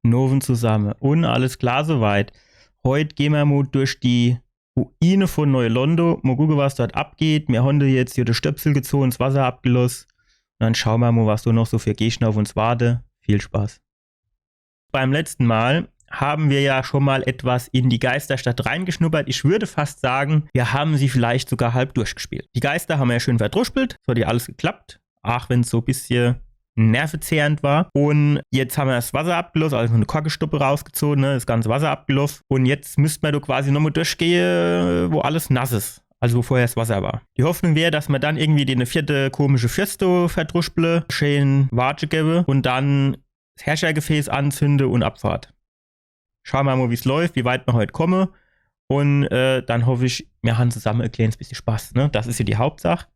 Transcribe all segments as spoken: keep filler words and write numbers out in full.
Nowend zusamme. Un alles klar soweit. Heut gehn mer mo durch die Ruine von Neu-Londo. Mo gucke, was dort abgeht. Mir hon jetzt hier de Stöpsel gezoge, 's Wasser abgeloss. Un dann schaue mer mo, was do noch so für Gegner auf uns warte. Viel Spaß. Beim letzten Mal haben wir ja schon mal etwas in die Geisterstadt reingeschnuppert. Ich würde fast sagen, wir haben sie vielleicht sogar halb durchgespielt. Die Geister haben wir ja schön verdruspelt, so hat ja alles geklappt, ach wenn's so e bissje nervezehrend war. Un jetzt ham mer 's Wasser abgeloss, also e Korkestoppe rausgezoge, ne, 's ganze Wasser abgeloff. Un jetzt müsst mer do quasi nochmo durchgehe, wo alles nass is. Also wo vorher 's Wasser war. Die Hoffnung wär, dass mer dann irgendwie den vierte komische Fürst do verdruspele, schön Watsche gebe un dann 's Herrschergefäß anzünde un Abfahrt. Schaue mer mo, wie's läuft, wie weit mer heut komme. Un äh, dann hoff ich, mir han zusamme e kleines bissje Spaß, ne? Das is ja die Hauptsach.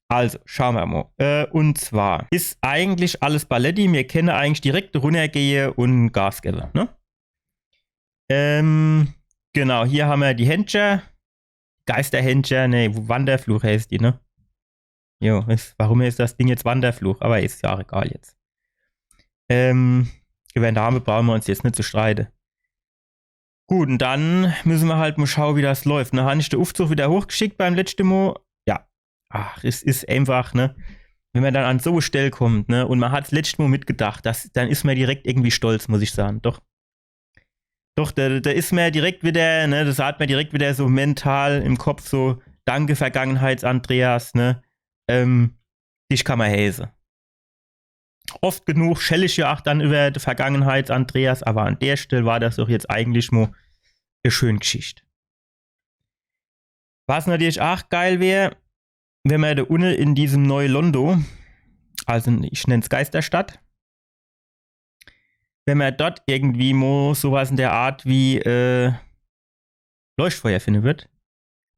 Also, schaue mer mo. Äh, un zwar is eigentlich alles paletti, mir kenne eigentlich direkt runnergehe un Gas gebe, ne? Ähm, genau, hier ham mer die Händcher. Geisterhändcher, ne, Wanderfluch heißt die, ne? Jo, is, warum heißt das Ding jetzt Wanderfluch? Aber is ja ach egal jetzt. Ähm, iwwer de Name brauche mer uns jetzt net zu streite. Gut, un dann müsse mer halt mo schaue, wie das läuft. Ne, han ich de Uffzug wieder hochgeschickt beim letschte Mo. Ja. Ach, es is einfach, ne? Wenn mer dann an so e Stell kommt, ne, un mer hat's letschte Mo mitgedacht, das, dann is mer direkt irgendwie stolz, muss ich sage. Doch. Doch, da, da is mer direkt wieder, ne, da hat mer direkt wieder so mental im Kopf so, danke Vergangenheits-Andreas, ne, ähm, dich kann mer häse. Oft genug schell ich ja ach dann iwwer de Vergangenheits-Andreas, aber an der Stell war das doch jetzt eigentlich mo e schön Geschicht. Was natürlich ach geil wär, wenn mer do unne in diesem Neu-Londo, also ich nenn's Geisterstadt, wenn mer dort irgendwie mo sowas in der Art wie äh, Leuchtfeuer finde würd,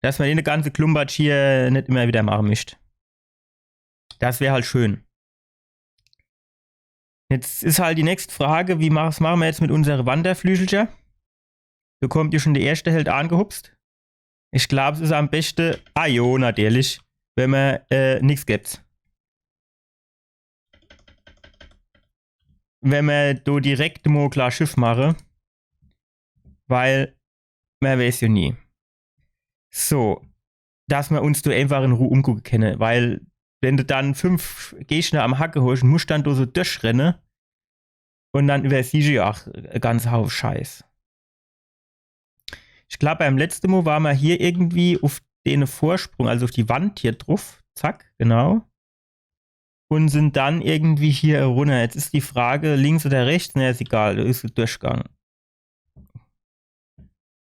dass mer den ganze Klumpatsch hier net immer wieder mache misst. Das wär halt schön. Jetzt is halt die nächst Frage, wie mach, was mache mer jetzt mit unsere Wanderflügelcher? Do kommt ja schon der erschte Held angehupst. Ich glaub, es is am beschte, ah jo, natürlich, wenn mer äh, nix gibt. Wenn mer do direkt mo klar Schiff mache, weil mer weiß ja nie. So, dass mer uns do einfach in Ruh umgucke kenne, weil wenn de dann fünf Gegner am Hacke hosch un musch dann do so durchrenne un dann iwwersiehsch ja ach e ganze Haufe Scheiß. Ich glaub, beim letschte Mo war mer hier irgendwie uff den Vorsprung, also uff die Wand hier druff. Zack, genau. Un sind dann irgendwie hier runner. Jetzt is die Frage, links oder rechts? Ne, is egal, do is de Durchgang.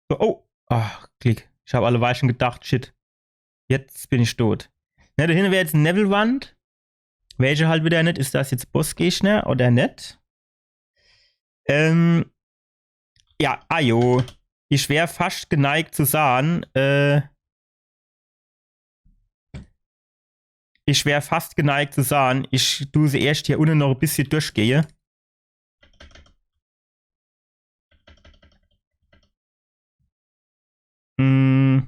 So, oh, ach, Klick. Ich hab alleweil schon gedacht, shit. Jetzt bin ich tot. Ne, do hinne wär jetzt e Newwelwand. Weiß ich halt wieder net, is das jetzt Bossgegner oder net? Ähm, ja, ajo. Ich wär fascht geneigt zu sage, äh, ich wär fascht geneigt zu sage, ich du se erscht hier unne noch e bissje durchgehe. Mm.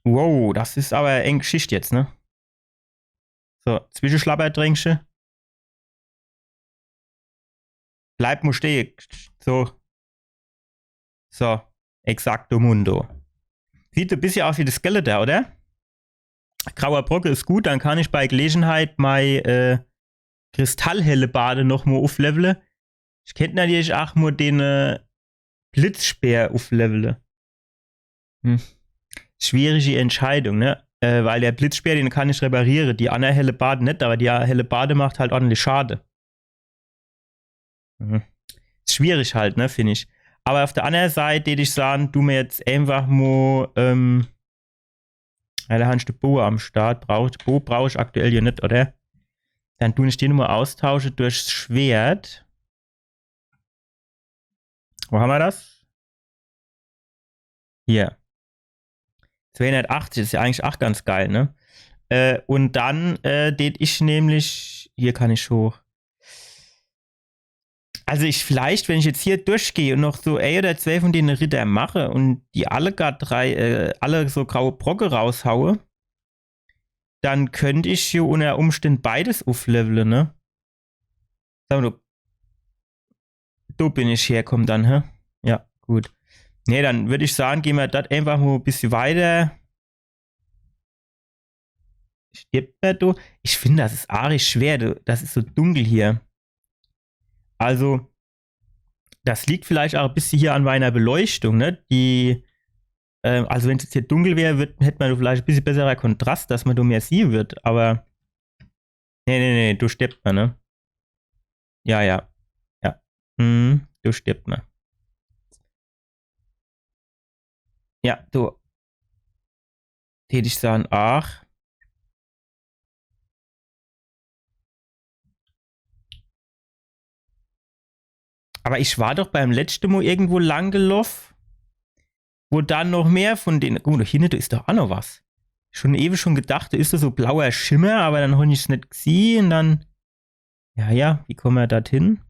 Wow, das is aber eng Geschicht jetzt, ne? So, Zwischenschlabberdränkche. Bleib mo stehe. So. So. Exacto mundo. Sieht so e bissje aus wie de Skeletor, oder? Grauer Brocke is gut, dann kann ich bei Gelegenheit mei äh, Kristallhellebarde noch mo ufflevele. Ich kennt natürlich ach mo den äh, Blitzspeer ufflevele. Hm. Schwierige Entscheidung, ne? Äh, weil der Blitzspeer, den kann ich repariere. Die anner Hellebarde net, aber die Hellebarde macht halt ordentlich Schade. Mhm. Is schwierig halt, ne, find ich. Aber auf der anner Seit, tät ich sage, du mer jetzt einfach mo, ähm, ja, do han ich de Boe am Start. Brauch, Boe brauch ich aktuell hier net, oder? Dann du ich den mo austausche durchs Schwert. Wo han mer das? Hier. Zweihundertachtzig is ja eigentlich ach ganz geil, ne? Äh, un dann äh, tät ich nämlich, hier kann ich hoch. Also ich vielleicht, wenn ich jetzt hier durchgehe un noch so ey oder zwei von dene Ritter mache un die alle gar drei, äh, alle so graue Brocke raushaue, dann könnt ich hier unter Umständ beides uflevele, ne? Sag mol, do, do bin ich herkomm dann, hä? Ja, gut. Nee, dann würd ich sage, geh mer do einfach mol e bissje weiter. Stirbt mer do? Ich find, das is arisch schwer, du. Das is so dunkel hier. Also, das liegt vielleicht ach e bissje hier an meiner Beleuchtung, ne? Die, ähm, also wenn's jetzt hier dunkel wär, würd, hätt mer do vielleicht e bissje besserer Kontrast, dass mer do mehr siehe würd, aber nee, nee, nee, do stirbt mer, ne? Ja, ja. Ja. Hm, do stirbt mer. Ja, do. Tät ich sage, ach. Aber ich war doch beim letschte Mol irgendwo lang geloff, wo dann noch mehr von dene, gut, do hinne, do is doch ach noch was. Schon ewig schon gedacht, do is do so blauer Schimmer, aber dann hon ich's net gesieh un dann, ja, ja, wie komme mer do hin?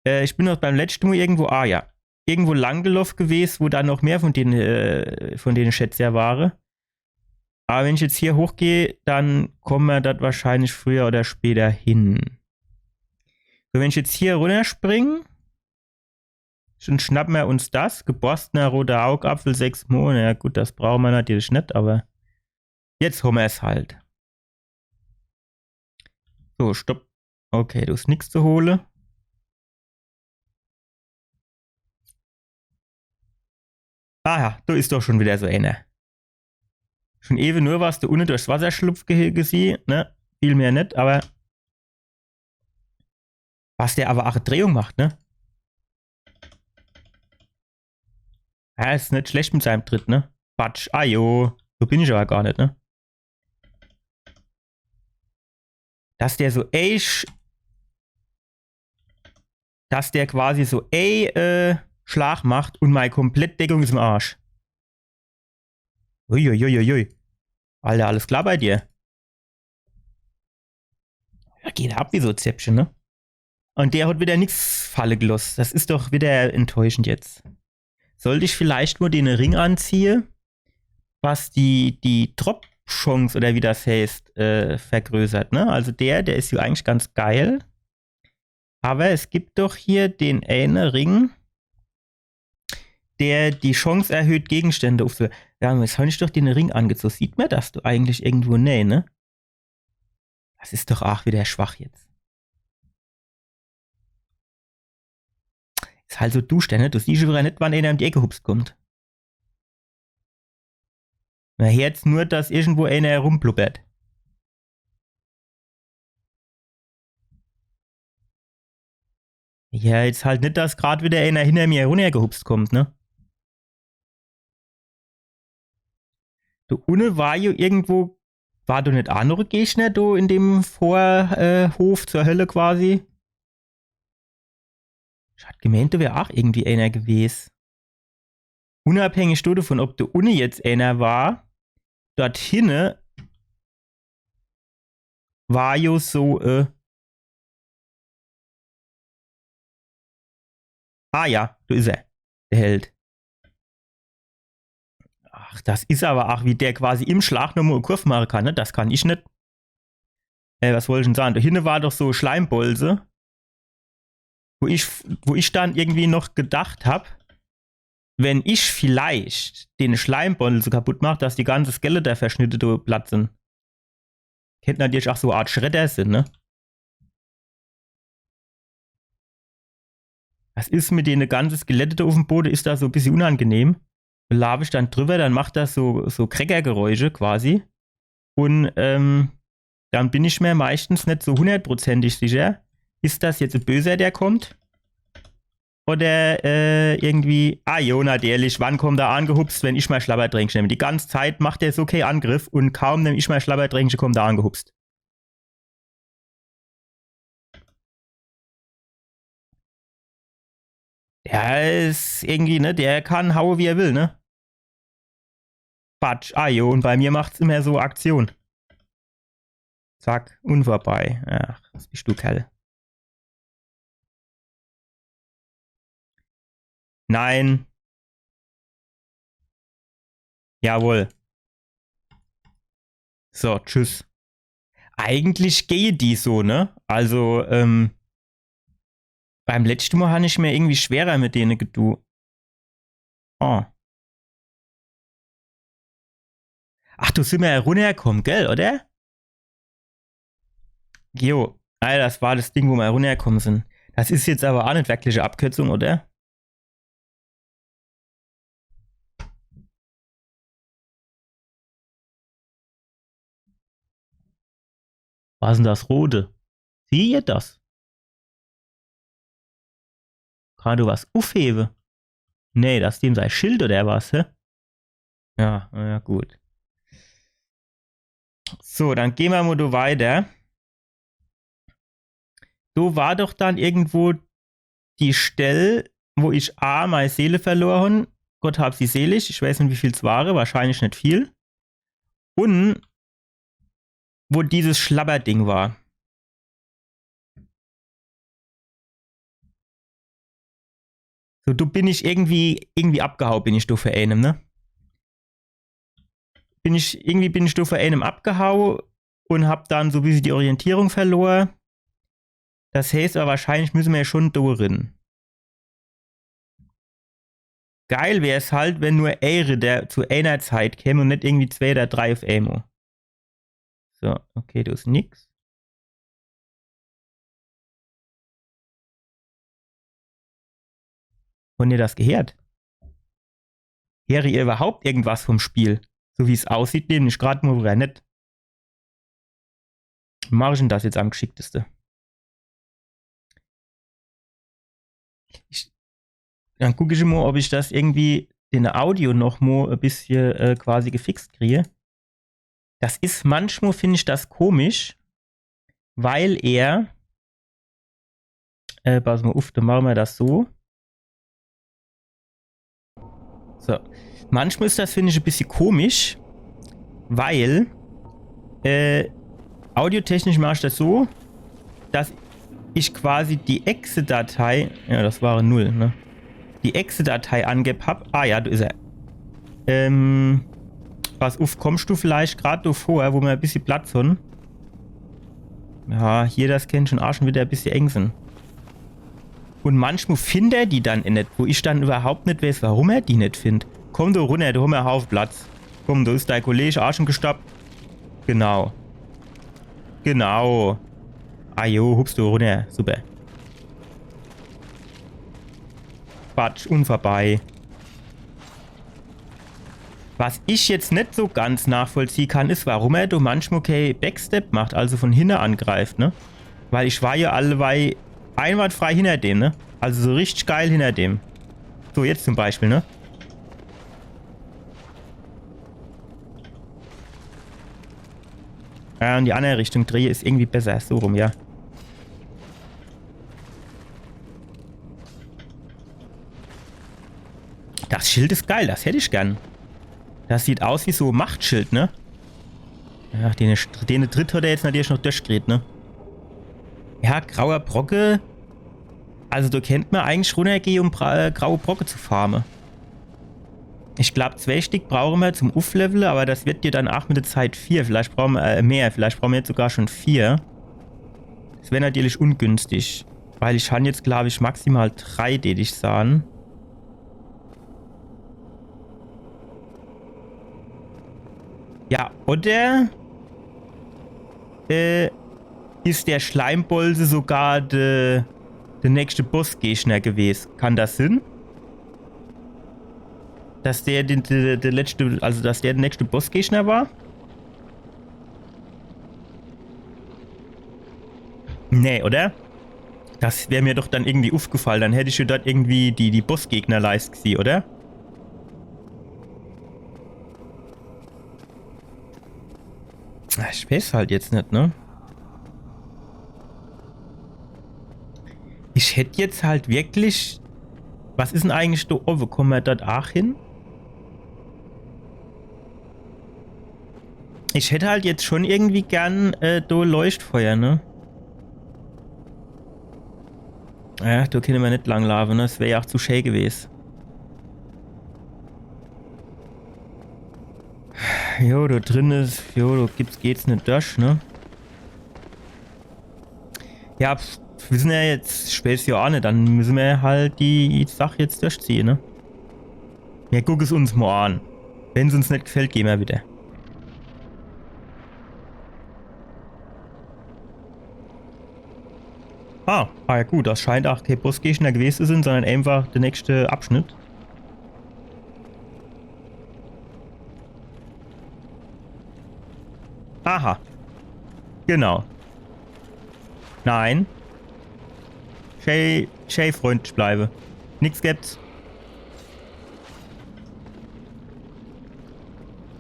Äh, ich bin doch beim letschte Mol irgendwo, ah ja, irgendwo lang geloff gewes, wo dann noch mehr von dene, äh, von dene Schätzer ware. Aber wenn ich jetzt hier hochgeh, dann komme mer do wahrscheinlich früher oder später hin. So, wenn ich jetzt hier runnerspring, dann schnappe mer uns das. Geborstener roter Augapfel, sechs Mol. Ja gut, das brauche mer natürlich net, aber jetzt ho mer's halt. So, stopp. Okay, do is nix zu hole. Aha, do is doch schon wieder so ener. Schon ewe nur was do unne durchs Wasser schlupfe ge-, gesieh, ne? Viel mehr net, aber was der aber ach e Drehung macht, ne? Ja, is net schlecht mit seinem Tritt, ne? Quatsch, ajo, so bin ich aber gar net, ne? Dass der so, ey, sch-, dass der quasi so, ey, äh, Schlag macht un mei komplett Deckung is im Arsch. Uiuiuiui. Alter, alles klar bei dir? Ja, geht ab wie so Zäpfche, ne? Un der hat wieder nix falle geloss. Das is doch wieder enttäuschend jetzt. Sollt ich vielleicht nur den Ring anziehe, was die, die Drop-Chance oder wie das heißt, äh, vergrößert, ne? Also der, der is jo eigentlich ganz geil. Aber es gibt doch hier den eine Ring, der die Chance erhöht, Gegenstände aufzu-, ja, jetzt hab ich doch den Ring angezogen. Sieht mer das doch eigentlich irgendwo? Nee, ne? Das is doch ach wieder schwach jetzt. Is halt so duschter, ne? Du siehsch schon wieder net, wann einer um die Ecke hupst kommt. Mer heert's nur, dass irgendwo einer herumblubbert. Ja, jetzt halt net, dass grad wieder einer hinter mir runnergehupst kommt, ne? Do unne war jo irgendwo, war do net ach noch e Gegner do in dem Vor-, äh, Hof zur Hölle quasi? Ich hat gemeent, do wär ach irgendwie einer gewes. Unabhängig dodevon, ob do unne jetzt einer war, dort hinne war jo so, äh, ah ja, do is er, der Held. Ach, das is aber ach, wie der quasi im Schlag nochmol e Kurv mache kann, ne? Das kann ich net. Äh, was wollt ich dann sage? Do hinne war doch so Schleimbolze, wo ich, wo ich dann irgendwie noch gedacht hab, wenn ich vielleicht den Schleimbolze kaputt mach, dass die ganze Skeletter-Verschnitte do platt sin. Kennt natürlich ach so e Art Schredder sin, ne? Was is mit dene ganze Skelette do uffm Bode? Is das so e bissje unangenehm? Do laaf ich dann driwwer, dann macht das so, so Kreckergeräusche quasi. Un, ähm, dann bin ich mer meistens net so hundertprozentig sicher, is das jetzt e Böser, der kommt? Oder, äh, irgendwie, ah jo, natürlich, wann kommt er angehupst, wenn ich mei Schlabberdränkche nemm? Die ganze Zeit macht er so kee Angriff un kaum nemm ich mei Schlabberdränkche, kommt er angehupst. Der is irgendwie, ne, der kann haue, wie er will, ne? Batsch, ah jo, un bei mir macht's immer so Aktion. Zack, un vorbei. Ach, was bist du, Kerl? Nein. Jawohl. So, tschüss. Eigentlich gehe die so, ne? Also, ähm, beim letschte Mol han ich mir irgendwie schwerer mit dene gedu. Oh. Ach, do sin mer ja runnerkomm, gell, oder? Jo, ah, das war das Ding, wo mer runnerkomm sin. Das is jetzt awwer aa net wirklich e Abkürzung, oder? Was is denn das Rote? Sieh ihr das? Kann do was ufhewe? Nee, das is dem sei Schild oder was, hä? Ja, na ja, gut. So, dann gehn mer mol do weiter. Do war doch dann irgendwo die Stell, wo ich a mei Seele verlor hon. Gott hab sie selig. Ich weiß net, wie viel's ware. Wahrscheinlich net viel. Un wo dieses Schlabberding war. So, do bin ich irgendwie, irgendwie abgehau, bin ich do vor eenem, ne? Bin ich, irgendwie bin ich do vor eenem abgehau un hab dann so e bissje die Orientierung verlor. Das heißt awwer, wahrscheinlich müsse mer ja schon do rin. Geil wär's halt, wenn nur ee Ritter zu eener Zeit käm un net irgendwie zwee oder drei uf eemol. So, okay, do is nix. Hon ihr das geheert? Heere ihr iwwerhaupt irgendwas vom Spiel? So wie's aussieht, nämlich grad mol widder net. Mach ich denn das jetzt am gschickteste? Ich, dann guck ich mol, ob ich das irgendwie, den Audio noch mol e bissje, äh, quasi gefixt krie. Das is, manchmol find ich das komisch, weil er, äh, pass mol uf, dann mache mer das so. So. Manchmol is das, find ich, e bissje komisch, weil, äh, audiotechnisch mach ich das so, dass ich quasi die Exe-Datei, ja, das ware null, ne? Die Exe-Datei angeb hab. Ah ja, do is er. Ähm, pass uf, kommsch du vielleicht grad do vor, wo mer e bissje Platz hon? Ja, hier, das kennt schon aa schon widder e bissje eng sin. Un manchmol find er die dann net, wo ich dann iwwerhaupt net weiß, warum er die net find. Komm do runner, do hon mer e Haufe Platz. Komm, do is dei Kolleg aa schon gestorb. Genau. Genau. Ah jo, hups du runner. Super. Quatsch, un vorbei. Was ich jetzt net so ganz nachvollzieh kann, is, warum er do manchmol kee Backstep macht, also von hinne angreift, ne? Weil ich war ja allewei einwandfrei hinner dem, ne? Also so richtig geil hinner dem. So, jetzt zum Beispiel, ne? Ja, in die andere Richtung drehe is irgendwie besser. So rum, ja. Das Schild is geil, das hätt ich gern. Das sieht aus wie so e Machtschild, ne? Ja, den, den Tritt hat er jetzt natürlich noch durchgekriegt, ne? Ja, grauer Brocke. Also, do kennt mer eigentlich runnergehe, um Bra äh, graue Brocke zu farme. Ich glaub, zwee Stick brauche mer zum Uflevele, awwer das werd jo dann aa mit de Zeit vier. Vielleicht brauche mer, äh, mehr. Vielleicht brauche mer jetzt sogar schon vier. Das wär natürlich ungünstig. Weil ich han jetzt, glaub ich, maximal drei, deet ich sahn. Ja, oder, äh, is der Schleimbolze sogar de, de nächste Bossgegner gewes? Kann das sin? Dass der de, de, de letzte, also dass der de nächste Bossgegner war? Nee, oder? Das wär mir doch dann irgendwie ufgefall. Dann hätt ich jo dort irgendwie die, die Bossgegnerleist gesieh, oder? Ah, ich weiß halt jetzt net, ne? Ich hätt jetzt halt wirklich. Was is denn eigentlich do owwe? Komme mer dort aach hin? Ich hätt halt jetzt schon irgendwie gern, äh, do Leuchtfeuer, ne? Ja, do kenne mer net lang laafe, ne? Das wär jo aach zu schä gewes. Jo, do drin is, jo, do gibt's, geht's net durch, ne? Ja, pf, wisse mer jetzt, Spaß jo aa net, dann misse mer halt die Sach jetzt durchziehe, ne? Mer gucke's uns mo an. Wenn's uns net gefällt, gehn mer wieder. Ah, ah ja gut, das scheint aa kee Bossgegner gewese zu sin, sondern einfach de nächste Abschnitt. Aha. Genau. Nein. Schee, schee freundlich bleibe. Nix gibt's.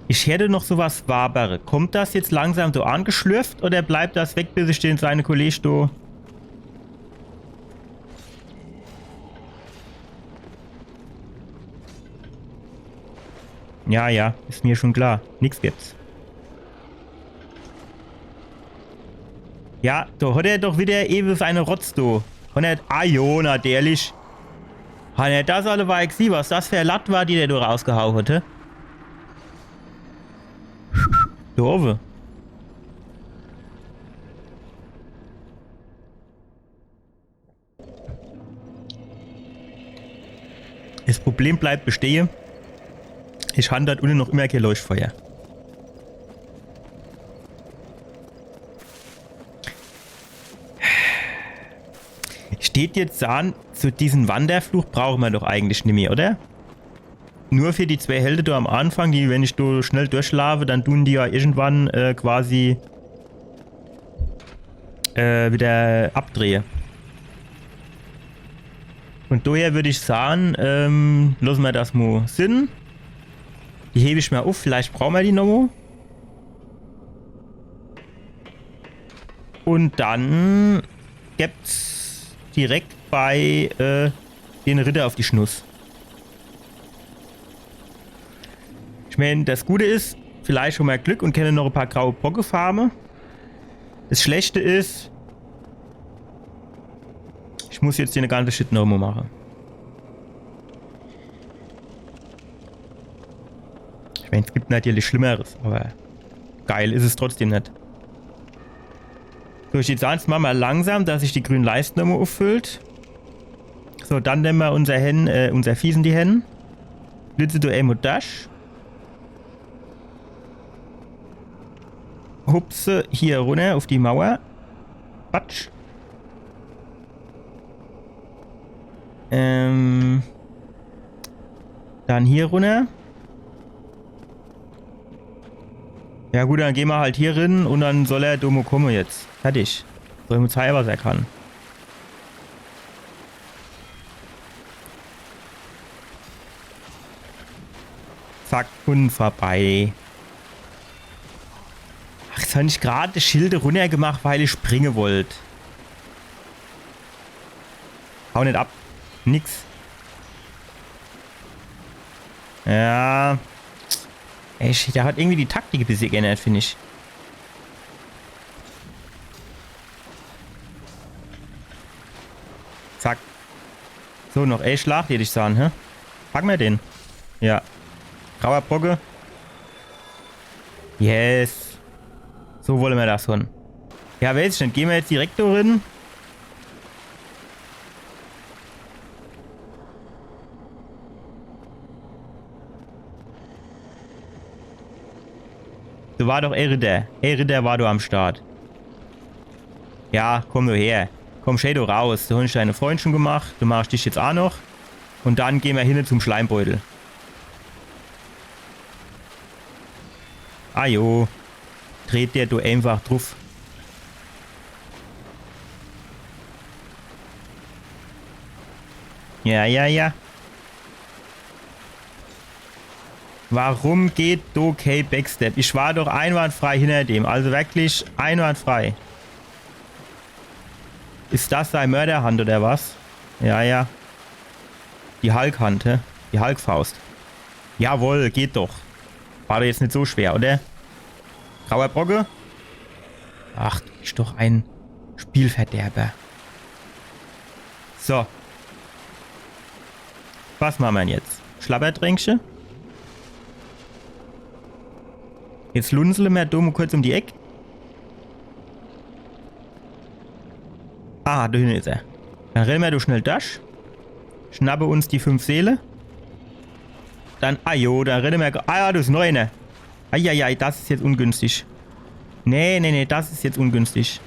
Ich hätt noch so was Wahrbare. Kommt das jetzt langsam so angeschlürft oder bleibt das weg, bis ich den, seine Kollege do? Ja, ja, is mer schon klar. Nix gibt's. Ja, do hat er doch wieder ewe seine Rotz do. Hat er, ah jo, natürlich. Hat er das alleweil gesieh, was das für e Latt war, die der do rausgehau hat, hä? Do owe. Das Problem bleibt bestehe. Ich han dort unne noch immer kee Leuchtfeuer. Steht jetzt an, so diesen Wanderfluch brauche mer doch eigentlich nimmi, oder? Nur für die zwee Helde do am Anfang, die, wenn ich do schnell durchlaafe, dann dun die ja irgendwann, äh, quasi, äh, wieder abdrehe. Von doher würd ich saan, ähm, losse mer das mo sin. Die heb ich mo uff, vielleicht brauche mer die nomo. Und dann gibt's direkt bei, äh, den Ritter uff die Schnuss. Ich mein, das Gute is, vielleicht han mer Glück und kenne noch e paar graue Brocke farme. Das Schlechte is, ich muss jetzt hier e ganze Shit nomo mache. Ich mein, es gibt natürlich Schlimmeres, aber geil is es trotzdem net. So, ich jetzt ans mache mer langsam, dass sich die grüne Leist nomo uffüllt. So, dann nemme mer unser Hen, äh, unser Fies in die Hänn. Blitze do emo Dash. Hupse hier runner uff die Mauer. Quatsch. Ähm, dann hier runner. Ja gut, dann gehn mer halt hier rin und dann soll er do mo komme jetzt. Fertig. Soll mo zeige, was er kann. Zack, und vorbei. Ach, jetzt han ich grad das Schild runnergemacht, weil ich springe wollt. Hau net ab. Nix. Ja. Ey, shit, der hat irgendwie die Taktik e bissje geännert, find ich. Zack. So, noch e Schlacht, würd ich saan, hä? Packe mer den? Ja. Grauer Brocke. Yes. So wolle mer das han. Ja, weiß ich net. Gehn mer jetzt direkt do rin? Do war doch e Ritter. E Ritter war do am Start. Ja, komm nur her. Komm, schee do raus. Du hast deine Freundin schon gemacht. Du machst dich jetzt aa noch. Und dann gehn mer hin zum Schleimbeutel. Ah jo. Dreht der do einfach druff. Ja, ja, ja. Warum geht do kee Backstep? Ich war doch einwandfrei hinter dem. Also wirklich einwandfrei. Is das sei Mörderhand oder was? Ja, ja. Die Hulkhand, hä? Die Hulkfaust. Jawohl, geht doch. War doch jetzt net so schwer, oder? Grauer Brocke? Ach, du bist doch ein Spielverderber. So. Was mache mer dann jetzt? Schlabbertränkche? Jetzt lunsele mer do mo kurz um die Eck. Ah, do hinne is er. Dann renne mer do schnell dorch. Schnappe uns die fünf Seele. Dann, ah jo, dann renne mer. Ah ja, do is noch eener. Eieiei, das is jetzt ungünstig. Nee, nee, nee, das is jetzt ungünstig.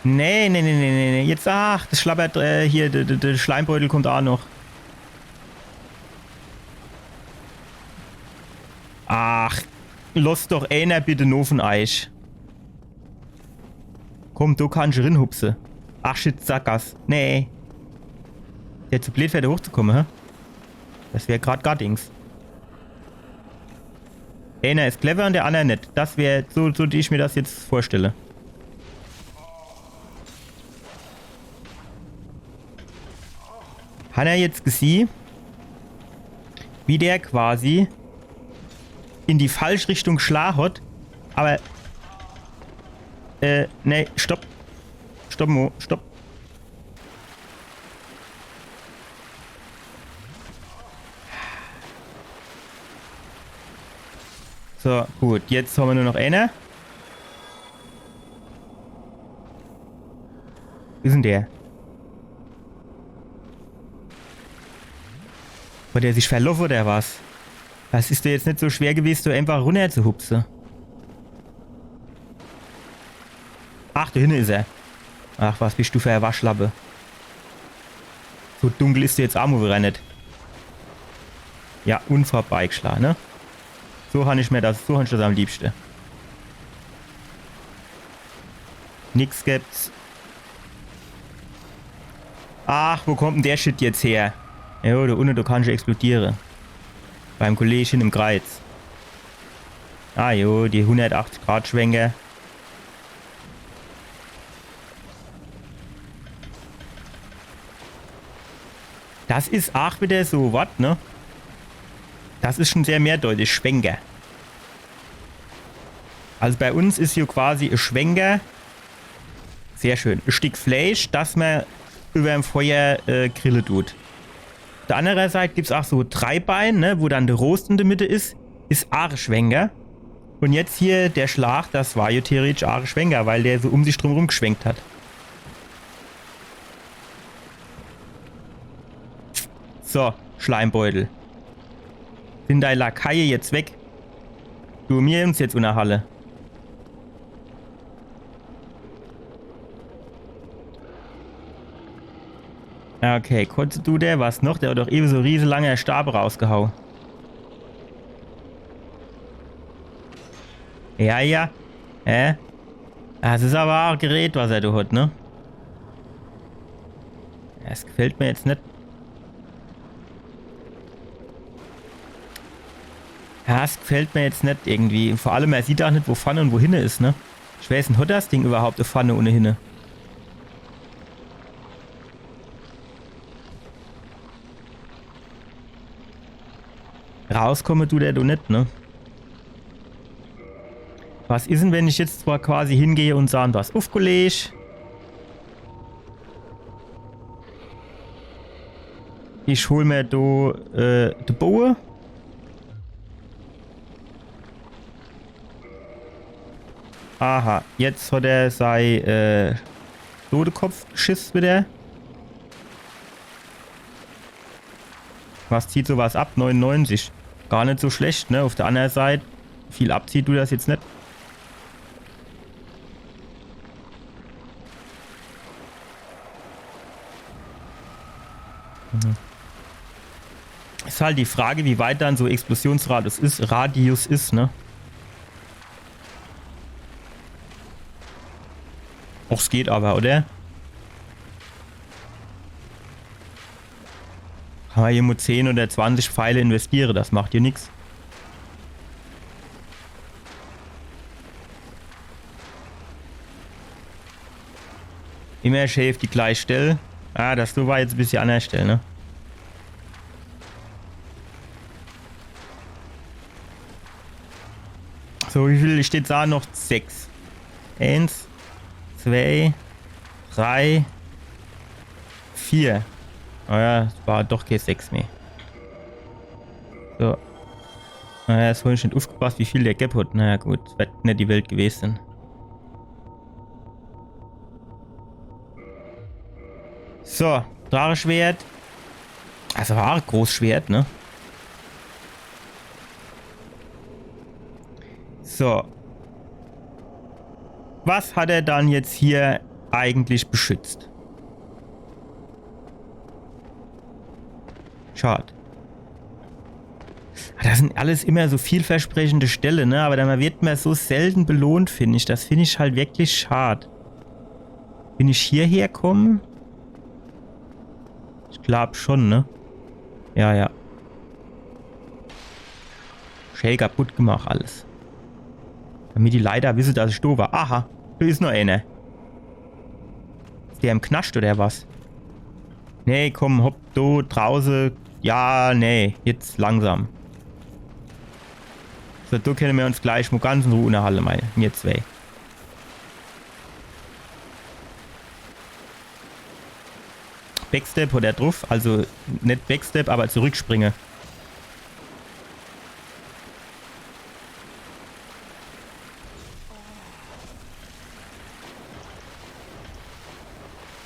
Nee, nee, nee, nee, nee, nee. Jetzt, ach, das schlabbert, äh, hier, der, der, der Schleimbeutel kommt aa noch. Ach, loss doch eener bitte no vun eich. Komm, do kannsch rinhupse. Ach shit, Sackgass. Nee. Der zu bleed fer do hochzukomme, hä? Das wär grad gar nix. Eener is clever un der anner net. Das wär, so, so wie ich mir das jetzt vorstelle. Hanner jetzt gesieh, wie der quasi in die falsch Richtung gschlaa hot, awwer, äh, nee, stopp. Stopp, Mo, stopp. So, gut, jetzt hammer nur noch eener. Wo is dann der? Hot der sich verloffe oder was? Das is doch jetzt net so schwer gewest, do einfach runnerzuhupse. Ach, do hinne is er. Ach, was bisch du fer e Waschlappe. So dunkel is der jetzt aa mo widder net. Ja, un vorbeigschlaa, ne? So hann ich mir das, so hann ich das am liebschte. Nix gibt's. Ach, wo kommt dann der Shit jetzt her? Jo, do unne, do kannsch explodiere. Beim Kolleg im Kreiz. Ah jo, die hundertachtzig Grad Schwenker. Das is aach widder so wat, ne? Das is schun sehr mehrdeutig, Schwenker. Also bei uns is jo quasi e Schwenker, sehr schön, e Stick Fleisch, das mer iwwerm Feuer, äh, grille dut. Uff der anner Seit gibt's aach so Dreibein, ne, wo dann de Rost in de Mitt is, is aach e Schwenker. Un jetzt hier der Schlaa, das war jo theoretisch aach e Schwenker, weil der so um sich drum rumgeschwenkt hat. So, Schleimbeutel. Sin dei Lakaie jetzt weg? Du, mir uns jetzt unnerhalle. Okay, kurz du, der was noch? Der hat doch ewe so rieselanger Stab rausgehau. Ja, ja. Hä? Das is awwer aach e Gerät, was er do hat, ne? Das gefällt mir jetzt net. Ja, das gefällt mir jetzt net irgendwie. Vor allem, er sieht aach net, wo vorne un wo hinne is, ne? Ich weiß net, hat das Ding iwwerhaupt e vorne un e hinne? Rauskomme dut der do net, ne? Was is dann, wenn ich jetzt zwar quasi hingeh un sage, du hast uffgelegt. Ich hol mir do, äh, de Boe. Aha, jetzt hat er sei, äh, Todekopfgeschiss widder. Was zieht so was ab? Neunundneunzig. Gar net so schlecht, ne? Uff der anner Seit, viel abzieht dut das jetzt net. Mhm. Is halt die Frage, wie weit dann so Explosionsradius is, Radius is, ne? Och, 's geht awwer, oder? Kann mer hier mo zehn oder zwanzig Pfeile investiere, das macht jo nix. Immer schee uff die gleich Stell. Ah, das do war jetzt e bissje anner Stell, ne? So, wie viel steht do noch? Sechs. Eins, zwei, drei, vier. Ah ja, es war doch kee sechs mehr. So. Naja, jetzt hab ich net uffgepasst, wie viel der gebb hat. Naja, gut, wird net die Welt gewesen. So, Dracheschwert. Also war e groß Schwert, ne? So. Was hat er dann jetzt hier eigentlich beschützt? Schad. Das sind alles immer so vielversprechende Stelle, ne? Aber da wird mer so selten belohnt, find ich. Das find ich halt wirklich schad. Bin ich hierher komme? Ich glaub schon, ne? Ja, ja. Schää kaputt gemacht alles. Damit die Leit wisse, dass ich do war. Aha, do is noch eener. Is der im Knascht oder was? Nee, komm, hopp, do drauße. Ja, nee, jetzt langsam. So, do kenne mer uns gleich mo ganz in Ruh unnerhalle, mei, mir zwee. Backstep hat er druff, also net Backstep, aber zurückspringe.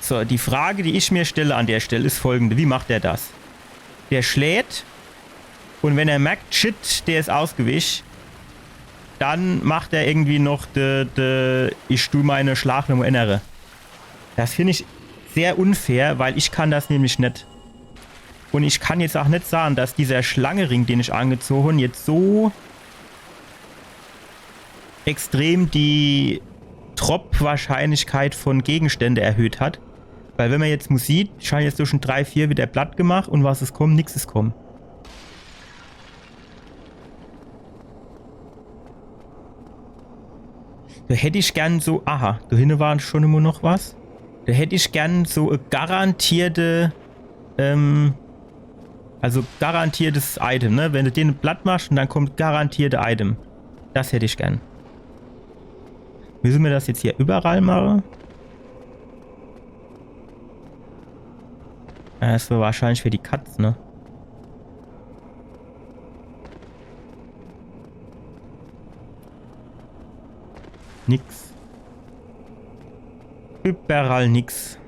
So, die Frage, die ich mir stelle an der Stelle, is folgende. Wie macht er das? Der schläht und wenn er merkt, shit, der is ausgewich, dann macht er irgendwie noch de, de, ich du meine Schlagnumme ännere. Das find ich sehr unfair, weil ich kann das nämlich net. Und ich kann jetzt auch net sagen, dass dieser Schlangering, den ich angezogen hab, jetzt so extrem die Drop-Wahrscheinlichkeit von Gegenstände erhöht hat. Weil wenn man jetzt mo sieht, ich hab jetzt durch schon drei, vier wieder platt gemacht und was is komm, nix is komm. Do hätt ich gern so, aha, do hinne war schon immer noch was. Do hätt ich gern so e garantierte, ähm, also garantiertes Item, ne? Wenn du den platt machst und dann kommt garantierte Item. Das hätt ich gern. Müsse mir das jetzt hier überall mache? Ja, das war wahrscheinlich für die Katz, ne? Nix. Überall nix.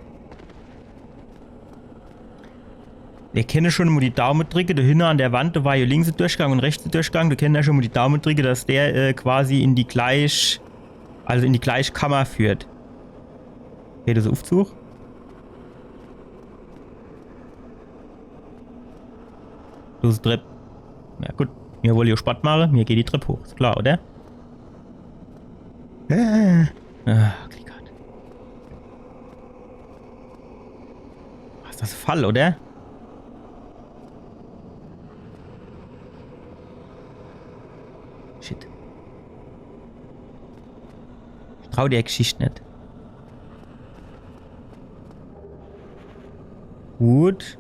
Mir kenne schon mo die Daume dricke. Do hinne an der Wand, do war jo links de Durchgang und rechts de Durchgang. Do kenne mer schon mo die Daume dricke, dass der äh, quasi in die gleich, also in die gleich Kammer führt. Geht das Uffzug? Lose Trepp. Na gut, mir wolle jo Sport mache, mir geht die Trepp hoch. Is klar, oder? Äh. Ah, Glickert. Was is das, e Fall, oder? Shit. Ich trau der Geschicht net. Gut.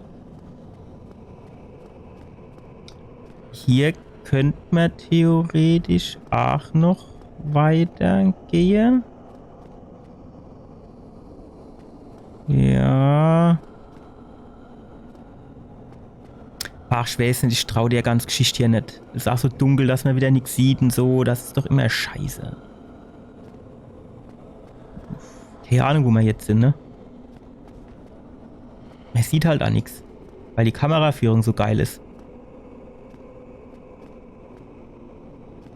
Hier könnt mer theoretisch aach noch weitergehe. Ja. Ach, ich weiß net, ich trau der ganz Geschicht hier net. Is aach so dunkel, dass mer wieder nix sieht und so. Das is doch immer scheiße. Kee Ahnung, wo mer jetzt sin, ne? Mer sieht halt aach nix. Weil die Kameraführung so geil is.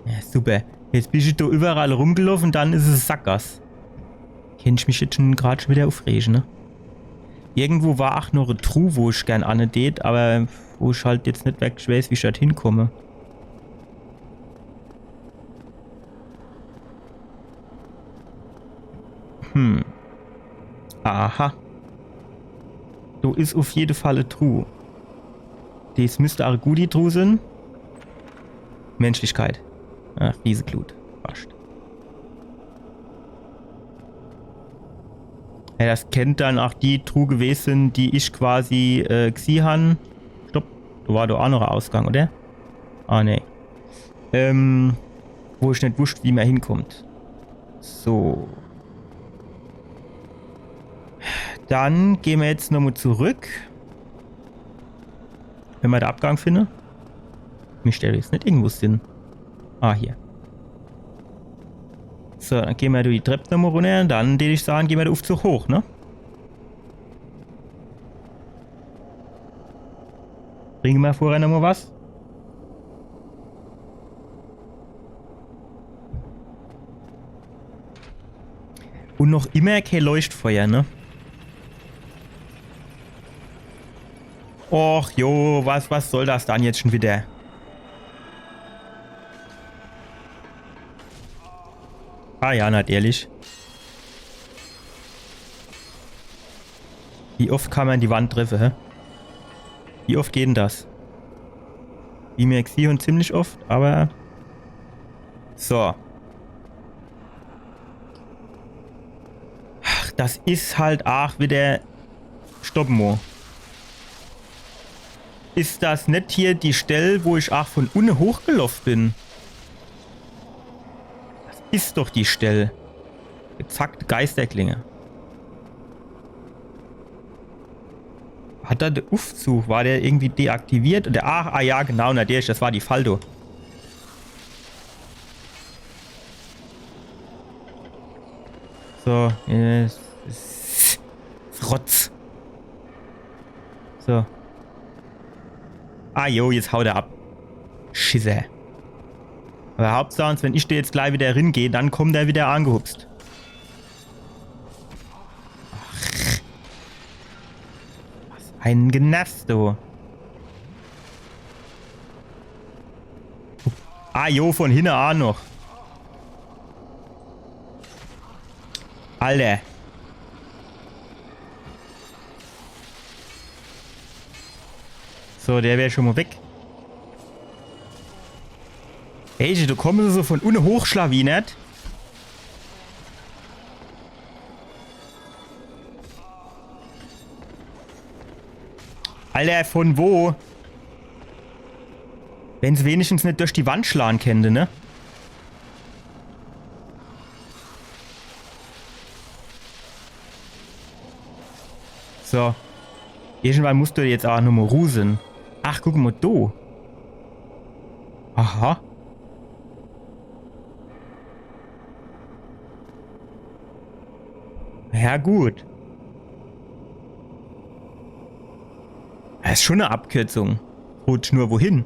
Ja, super. Jetzt bin ich do überall rumgelaufen, dann is es Sackgass. Kennt ich mich jetzt schon grad schon wieder uffrege, ne? Irgendwo war aach noch e Truh, wo ich gern anne tät, aber wo ich halt jetzt net wirklich weiß, wie ich dort hinkomme. Hm. Aha. Do is uff jede Fall e Truh. Des müsst aach e gudi Truh sin. Menschlichkeit. Ach, Rieseglut. Fascht. Ja, das kennt dann aach die Truh gewes sin, die ich quasi äh, gesieh han. Stopp. Do war doch aach noch e Ausgang, oder? Ah, nee. Ähm, wo ich net wusst, wie mer hinkommt. So. Dann gehn mer jetzt nochmo zurück. Wenn mer de Abgang finne. Mich stell jetzt net irgendwo hin. Ah, hier. So, dann gehn mer do die Trepp nochmol runner. Dann, dät ich sage, gehn mer de Uffzug hoch, ne? Trinke mer vorher nochmol was. Un noch immer kee Leuchtfeuer, ne? Och, jo, was, was soll das dann jetzt schon wieder? Ah ja, natürlich. Wie oft kann mer die Wand treffe, hä? Wie oft geht denn das? Wie mer gsieh hon, ziemlich oft, aber so. Ach, das is halt aach wieder. Stopp mo. Is das net hier die Stell, wo ich aach von unne hochgeloff bin? Das is doch die Stell. Gezackte Geisterklinge. Hat do de Uffzug, war der irgendwie deaktiviert? Der, ah, ah ja, genau, natürlich, das war die Fall do. So, äh, s-, s-, Rotz. So. Ah jo, jetzt haut er ab. Schisser. Aber Hauptsache, wenn ich do jetzt gleich wieder ringeh, dann kommt er wieder angehupst. Ach. Was ein Genervt, du. Ah jo, von hinne aach noch. Alter. So, der wär schon mo weg. Ey, do kommen se so von unne hochschlawinert. Alter, von wo? Wenn se wenigstens net durch die Wand schlage kennte, ne? So. Irgendwann musst du jetzt aach nochmo ruh sin. Ach, guck mo do. Aha. Ja, gut. Das is schon e Abkürzung. Gut, nur wohin?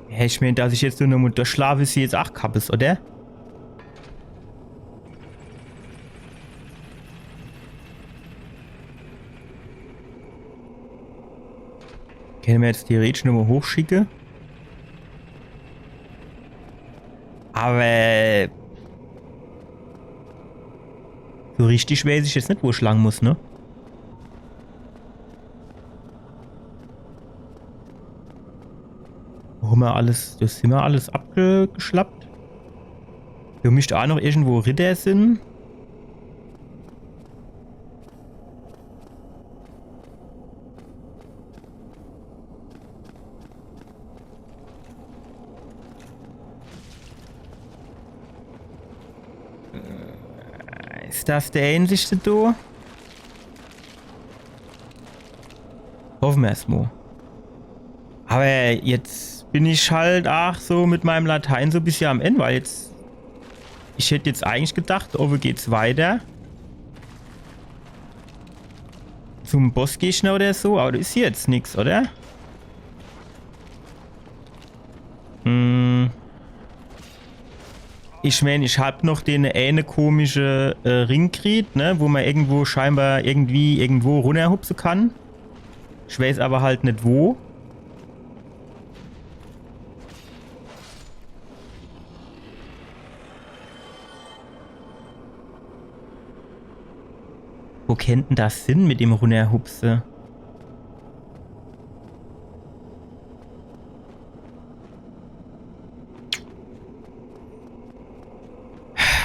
Ja, ich meen, dass ich jetzt nur noch mo durchschlafe, is jetzt aach Kappes, oder? Kenne mer jetzt theoretisch nochmo hochschicke. Aber so richtig weiß ich jetzt net, wo ich lang muss, ne? Wo hammer alles, das hammer alles abgeschlappt. Do misst aach noch irgendwo Ritter sin. Äh, is das der ähnlichste do? Hoffe mer's mo. Aber jetzt bin ich halt aach so mit meinem Latein so e bissje am End, weil jetzt, ich hätt jetzt eigentlich gedacht, owwe geht's weiter zum Bossgegner oder so, aber do is jetzt nix, oder? Hm. Ich meen, ich hab noch den eine komische, äh, Ring kriet, ne, wo mer irgendwo scheinbar irgendwie irgendwo runnerhupse kann. Ich weiß aber halt net wo. Wo kennt denn das sin mit dem Runnerhupse?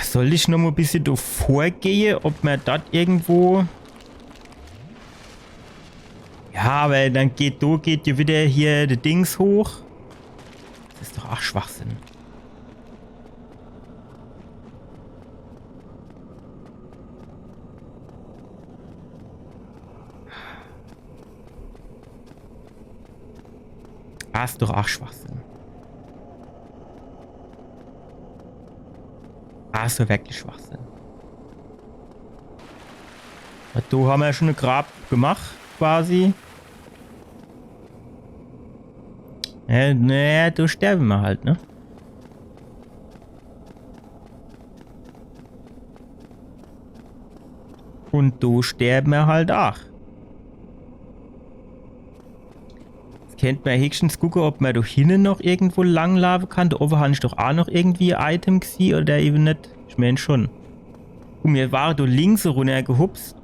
Soll ich noch mo e bissje do vorgehe, ob mer dort irgendwo. Ja, weil dann geht, do geht jo wieder hier de Dings hoch. Das is doch aach Schwachsinn. Ah, is doch aach Schwachsinn. Das is doch wirklich Schwachsinn. Na, do hammer jo schon e Grab gemacht, quasi. Ja, naja, do sterbe mer halt, ne? Un do sterbe mer halt aach. Jetzt kennt mer höchstens gucke, ob mer do hinne noch irgendwo langlaafe kann. Do owwe han ich doch aach noch irgendwie e Item gesieh oder ewe net. Ich meen schon. Un mir ware do links runnergehupst.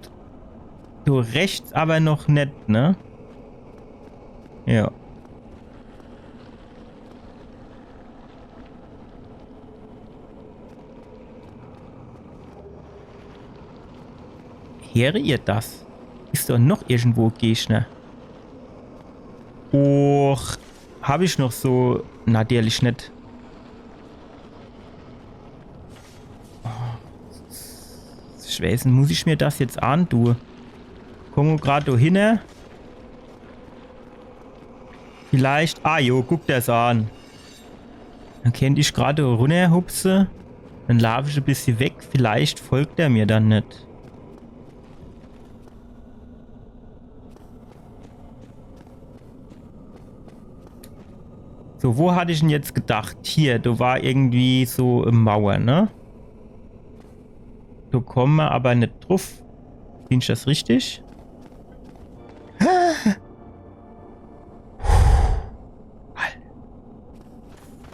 Do rechts awwer noch net, ne? Ja. Heere ihr das? Is doch noch irgendwo Gegner. Och, hab ich noch so. Natürlich net. Oh, ich weeß net, muss ich mir das jetzt antue? Komm grad do hinne. Vielleicht. Ah jo, guck der's an. Dann kennt ich grad runnerhupse. Dann laaf ich e bissje weg. Vielleicht folgt er mir dann net. So, wo hatt ich'n jetzt gedacht? Hier, do war irgendwie so e Mauer, ne? Do komme mer awwer net druff. Bin ich das richtig?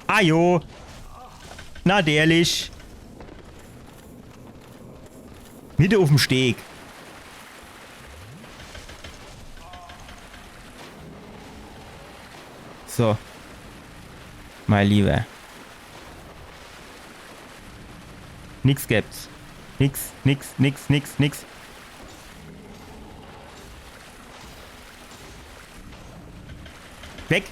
Ah jo. Natürlich. Mitte uff'm Steg. So. Mein Lieber. Nix gibt's. Nix, nix, nix, nix, nix. Weg!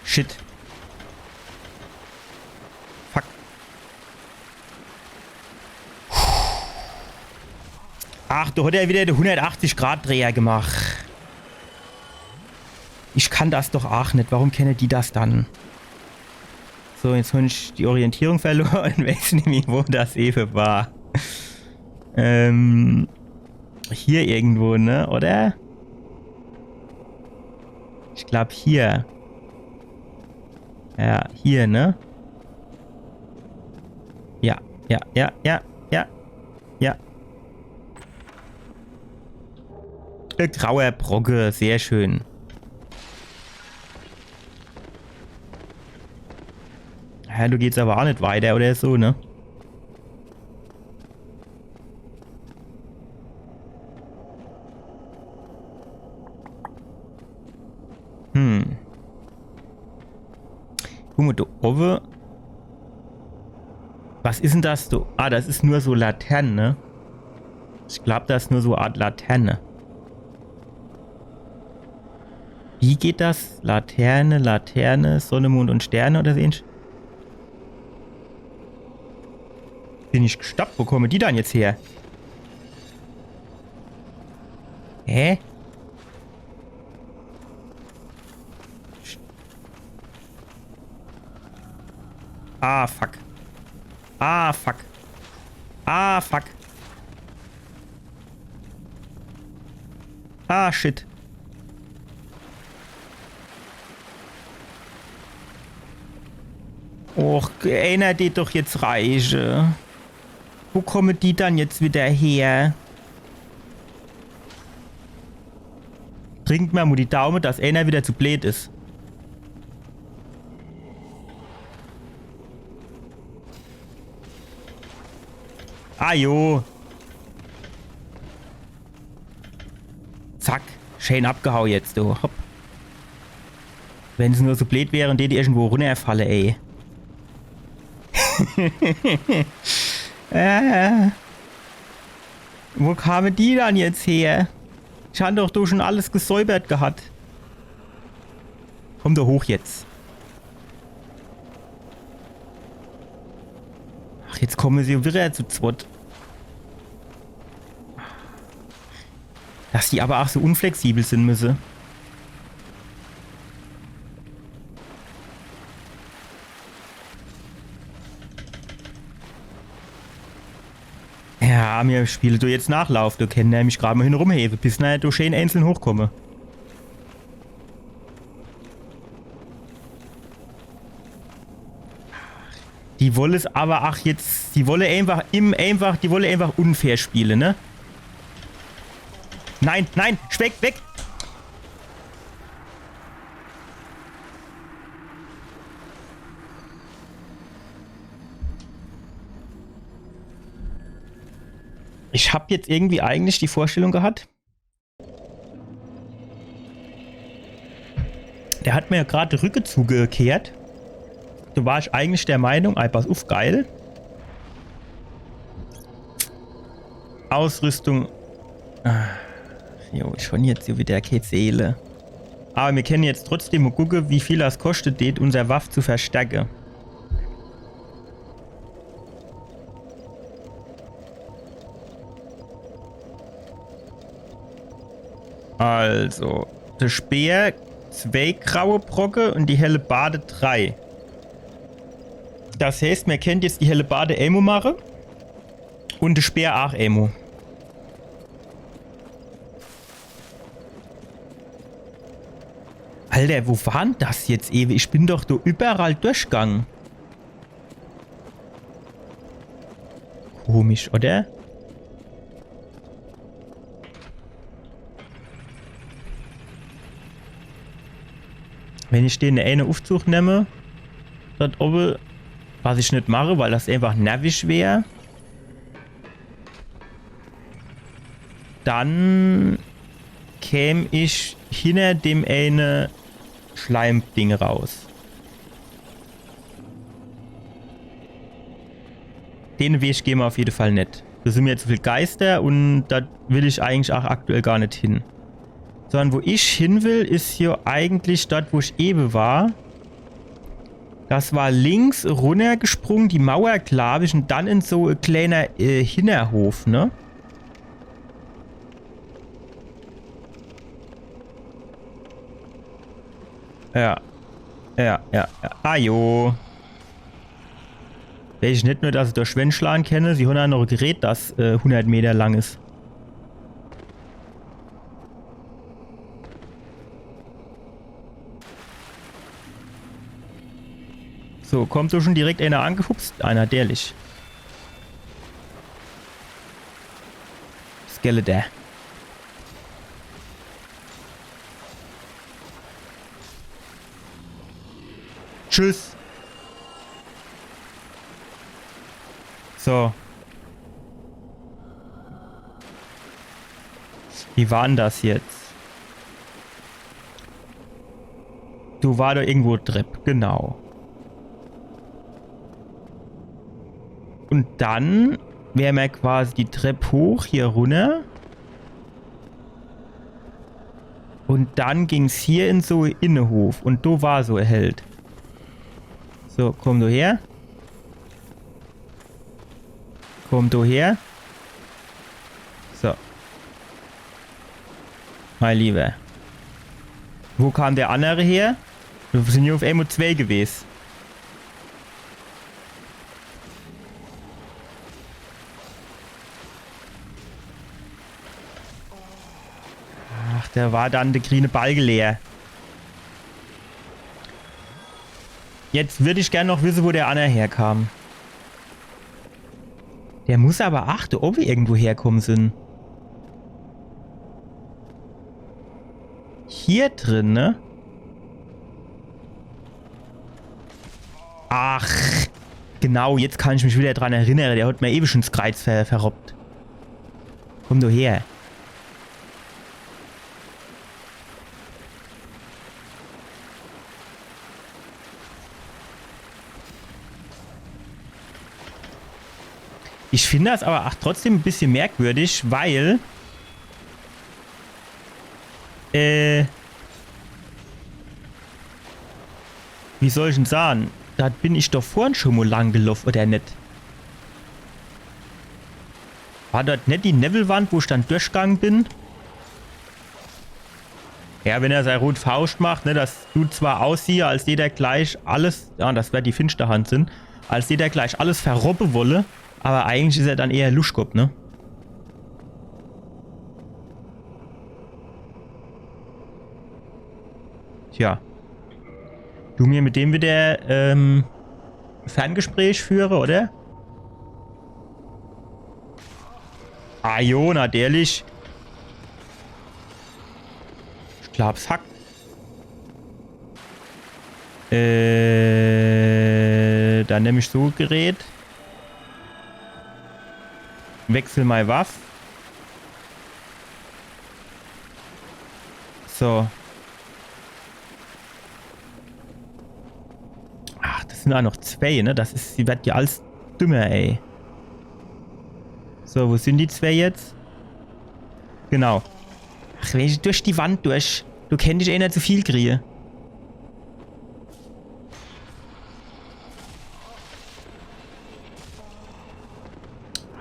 Shit. Fuck. Ach, do hat er wieder de hundertachtzig Grad Dreher gemacht. Ich kann das doch aach net. Warum kenne die das dann? So, jetzt hab ich die Orientierung verloren un weeß nimmi, wo das ewe war. Ähm, hier irgendwo, ne? Oder? Ich glaub, hier. Ja, hier, ne? Ja, ja, ja, ja, ja, ja. E grauer Brocke, sehr schön. Ja, do geht's awwer aach net weiter oder so, ne? Hm. Guck mo do owwe. Was is'n das do? Ah, das is nur so Laterne, ne? Ich glaub, das is nur so e Art Laterne. Wie geht das? Laterne, Laterne, Sonne, Mond un Sterne oder so ähnlich? Bin ich gestoppt? Wo komme die dann jetzt her? Hä? Ah, fuck. Ah, fuck. Ah, fuck. Ah, shit. Och, eener dät doch jetzt reiche. Wo komme die dann jetzt wieder her? Dricke mer mo die Daume, dass eener wieder zu bleed is. Ah jo. Zack. Schön abgehau jetzt, du. Hopp. Wenn se nur so bleed wäre, dät die irgendwo runnerfalle, ey. Äh. Wo kame die dann jetzt her? Ich han doch do schon alles gesäubert gehat. Komm doch hoch jetzt. Ach, jetzt komme se wieder zu zwett. Dass die awwer aach so unflexibel sin müsse. Ah, mir spiele do jetzt Nachlauf, do kenne er mich grad mol hin rumhewe, bis na do schee einzeln hochkomme. Die wolle es awwer, ach, jetzt, die wolle einfach im, einfach, die wolle einfach unfair spiele, ne? Nein, nein, weg, weg! Ich hab jetzt irgendwie eigentlich die Vorstellung gehat, der hat mir jo grad de Rücke zugekehrt. Do war ich eigentlich der Meinung, ei, pass uff, geil. Ausrüstung. Ah, jo, schon jetzt hier wieder kee Seele. Awwer mir kenne jetzt trotzdem mol gucke, wie viel das koschte deet, unser Waff zu verstärke. Also, de Speer, zwee graue Brocke un die Hellebarde, drei. Das heeßt, mir kennt jetzt die Hellebarde emol mache un de Speer aach emol. Alter, wo war dann das jetzt ewe? Ich bin doch do überall durchgang. Komisch, oder? Wenn ich den eene Uffzug nemme, dort owwe, was ich net mache, weil das einfach nervisch wär, dann käm ich hinner dem eene Schleimding raus. Den Weg gehn mer uff jede Fall net. Do sin mer jetzt zu viel Geister un do will ich eigentlich aach aktuell gar net hin. Sondern wo ich hin will, is hier eigentlich dort, wo ich ewe war. Das war links runnergesprung, die Mauer, glaab ich, un dann in so e kleiner, äh, Hinnerhof, ne? Ja. Ja, ja, ja. Ah, jo. Weeß ich net nur, dass se durch Wänn schlage kenne, sie hunn aach noch e Gerät, das, äh, hundert Meter lang is. So, kommt do schon direkt einer angehupst? Einer, ehrlich. Skeletor. Tschüss. So. Wie war dann das jetzt? Do war doch irgendwo Trepp, genau. Un dann wär mer quasi die Trepp hoch, hier runner. Un dann ging's hier in so e Innehof. Un do war so e Held. So, komm du her. Komm du her. So. Mein Lieber. Wo kam der annere her? Do sin jo uff emol zwee gewes. Ach, do war dann de griene Balke leer. Jetzt würd ich gern noch wisse, wo der anner herkam. Der muss awwer, ach, do owwe irgendwo herkomme sin. Hier drin, ne? Ach, genau, jetzt kann ich mich wieder dran erinnere. Der hat mer ewe schon 's Kreiz ver verrobbt. Komm du her. Ich find das awwer aach trotzdem e bissje merkwürdig, weil, äh, wie soll ich'n sahn? Do bin ich doch vorhin schon mol lang geloff, oder net? War dort net die Newwelwand, wo ich dann durchgange bin? Ja, wenn er sei rot Fauscht macht, ne, das dut zwar aussiehe, als dät er gleich alles, ja, das werd die Finsterhand sin, als dät er gleich alles verrobbe wolle, awwer eigentlich is er dann eher Luschkopp, ne? Ja. Du mir mit dem wieder, ähm, Ferngespräch führe, oder? Ah jo, natürlich. Ich glaab's hackt. Äh, dann nemm ich so Gerät. Wechsel mei Waff. So. Ach, das sin aa noch zwei, ne? Das is, die werd jo alles dümmer, ey. So, wo sin die zwei jetzt? Genau. Ach, wenn ich durch die Wand durch, do kennt ich eener zu viel krie.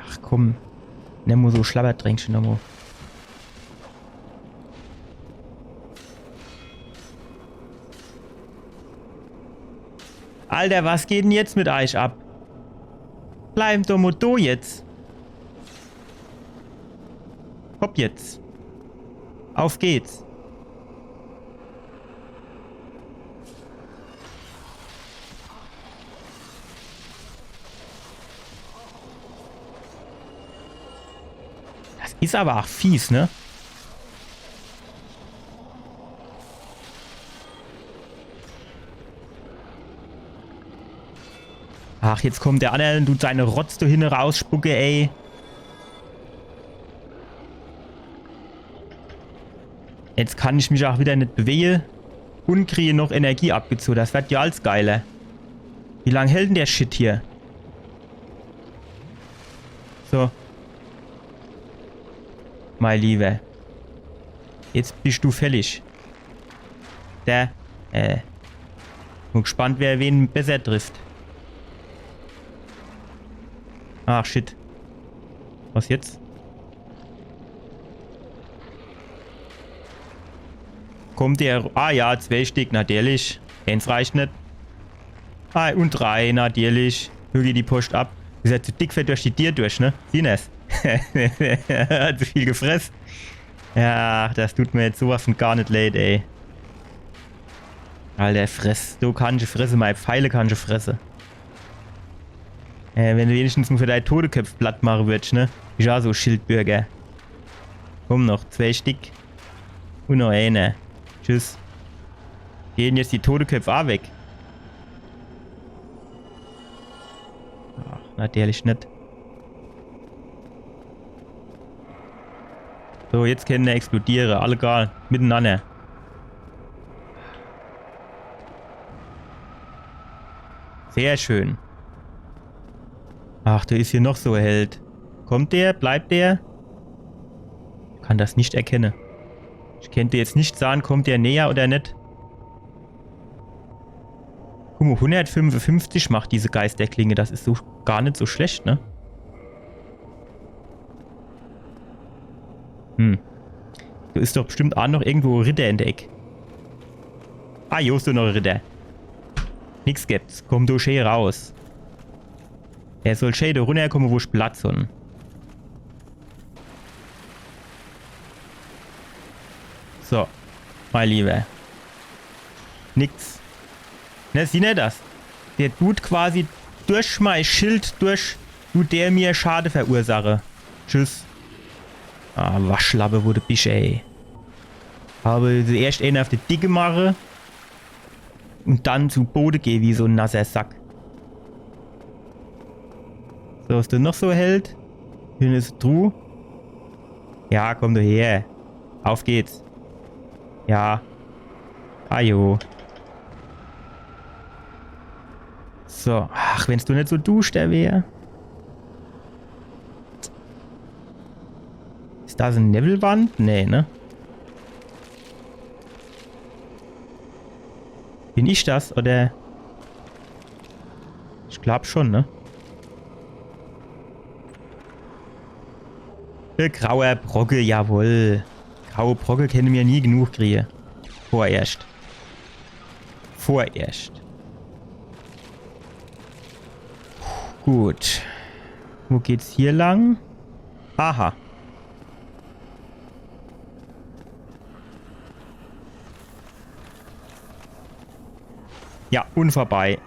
Ach komm. Nemm mo so Schlabbertränkche nochmo. Alter, was geht denn jetzt mit eich ab? Bleib doch mo do jetzt. Hopp jetzt. Auf geht's. Das is awwer aa fies, ne? Ach, jetzt kommt der anner un dut seine Rotz do hinne rausspucke, ey. Jetzt kann ich mich aa wieder net bewege un krie noch Energie abgezoh. Das werd jo alles geiler. Wie lang hält denn der Shit hier? So. Mei Liewer. Jetzt bisch du fällig. Der, äh. Bin gespannt, wer wen besser trifft. Ach, shit. Was jetzt? Kommt der? Ah ja, zwei Stick, natürlich. Eens reicht net. Ah, un drei, natürlich. Hüggi die Post ab. Is jo zu dick für durch die Dier durch, ne? Siehn er's. Zu viel gefress. Ja, das tut mir jetzt sowas von gar net leid, ey. Alter, fress. Du kannsch fresse, mei Pfeile kannsch fresse. Äh, wenn du wenigstens mo für dei Todeköpf platt mache würdsch, ne? Ich aa so Schildbürger. Komm noch, zwei Stick. Un noch eener. Tschüss. Gehn jetzt die Todeköpf aa weg? Ach, natürlich net. So, jetzt kenne explodiere. Alle gar mitenanner. Sehr schön. Ach, do is hier noch so e Held. Kommt der? Bleibt der? Kann das net erkenne. Ich kennt jetzt net sahn, kommt der näher oder net. Guck mo, hundertfünfundfünfzig macht diese Geisterklinge. Das is so gar net so schlecht, ne? Hm. Do is doch bestimmt aa noch irgendwo e Ritter in der Eck. Ah, jo, is do noch e Ritter. Nix gibt's. Komm do schee raus. Er soll schee do runnerkomme, wo ich Platz hon. So, mei Liewer. Nix. Ne, siehn er das? Der tut quasi durch mei Schild durch, tut der mir Schade verursache. Tschüss. Ah, Waschlappe, wo de bisch, ey. Awwer erscht eener uff de Dicke mache. Un dann zu Bode geh wie so en nasser Sack. So, is do noch so e Held? Hier is e Truh. Ja, komm du her. Auf geht's. Ja. Ajo. So, ach, wenn's do net so duschter wär. Is das e Newwelwand? Nee, ne? Bin ich das, oder? Ich glaub schon, ne? De grauer Brocke, jawoll. Graue Brocke kenne mir nie genug krie. Vorerscht. Vorerscht. Gut. Wo geht's hier lang? Aha. Ja, un vorbei.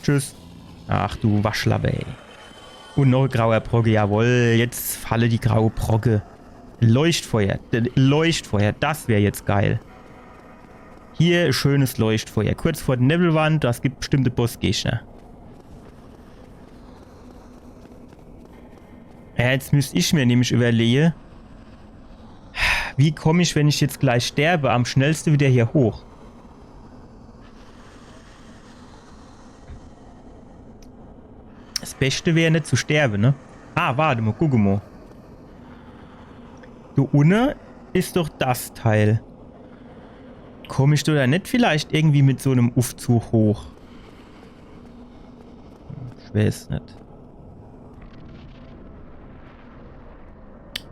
Tschüss. Ach du Waschlappe, ey. Un noch e grauer Brocke, jawoll. Jetzt falle die graue Brocke. Leuchtfeuer. D-, Leuchtfeuer, das wär jetzt geil. Hier schönes Leuchtfeuer. Kurz vor der Nebelwand, das gibt bestimmt e Bossgegner. Ja, jetzt müsst ich mir nämlich überlege, wie komm ich, wenn ich jetzt gleich sterbe, am schnellste wieder hier hoch? Das Beste wär net zu sterbe, ne? Ah, warte mo, gucke mo. Do unne is doch das Teil. Komm ich do dann net vielleicht irgendwie mit so nem Uffzug hoch? Ich weiß net.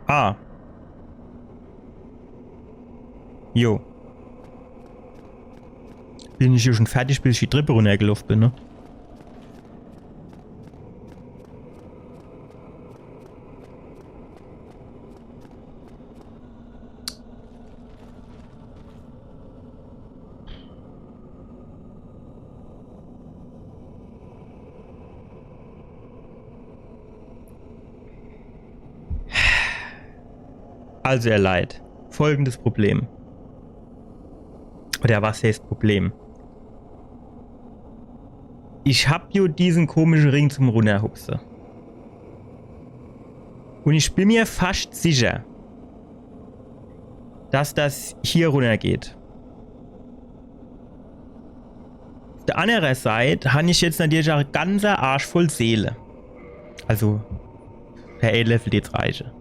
Ah. Jo. Bin ich hier schon fertig, bis ich die Treppe runnergeloff bin, ne? Also, ihr Leit, folgendes Problem. Oder was heißt Problem? Ich hab jo diesen komischen Ring zum Runnerhupse. Un ich bin mir fascht sicher, dass das hier runnergeht. Uff der annere Seit han ich jetzt natürlich ach e ganzer Arsch voll Seele. Also, per E-Level jetzt reiche.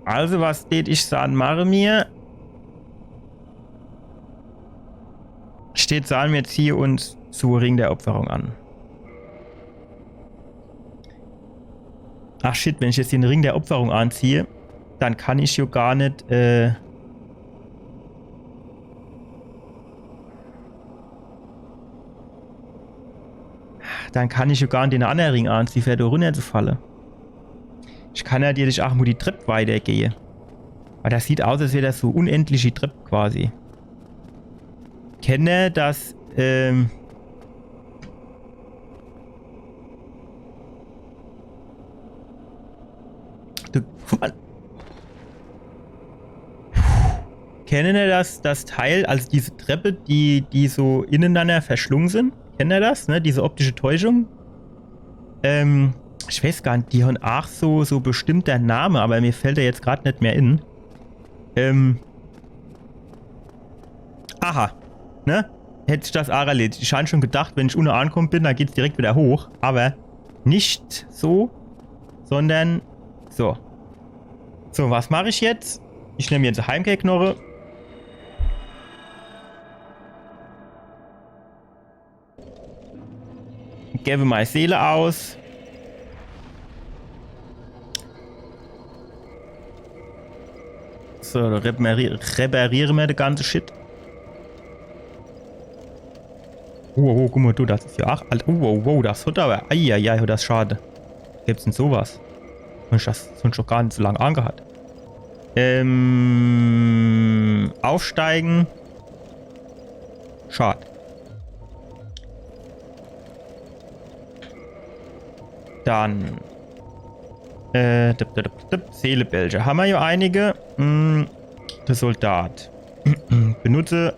Also, was tät ich sahn, mache mir? Steht, sahn mir, ziehe uns zu Ring der Opferung an. Ach shit, wenn ich jetzt den Ring der Opferung anziehe, dann kann ich jo gar net, äh, dann kann ich jo gar net den annere Ring anziehe, fer do runnerzufalle. Ich kann natürlich ach mo die Trepp weitergehe. Aber das sieht aus, als wär das so unendliche Trepp quasi. Kenne das, ähm, du, kenne das, das Teil, also diese Treppe, die, die so ineinander verschlungen sind? Kennt ihr das, ne? Diese optische Täuschung? Ähm, ich weiß gar net, die han ach so, so bestimmter Name, aber mir fällt er jetzt grad net mehr in. Ähm, Aha. Ne? Hätt sich das ach erledigt. Ich han schon gedacht, wenn ich unne ankomme bin, dann geht's direkt wieder hoch. Aber nicht so, sondern so. So, was mach ich jetzt? Ich nemm jetzt Heimkehrknoche. Gebe mei Seele aus. So, do reparier-, repariere mir de ganze Shit. Oh, oh, guck mo, du, das is jo ach alt. Oh, oh, oh, das hot aber. Eieiei, das is schade. Gibt's denn sowas? Mensch, das hab ich noch gar net so lang angehat. Ähm, aufsteigen. Schad. Dann. Äh, dip, dip, dip, dip, Seelebälge. Hammer jo einige. Hm, der Soldat. Benutze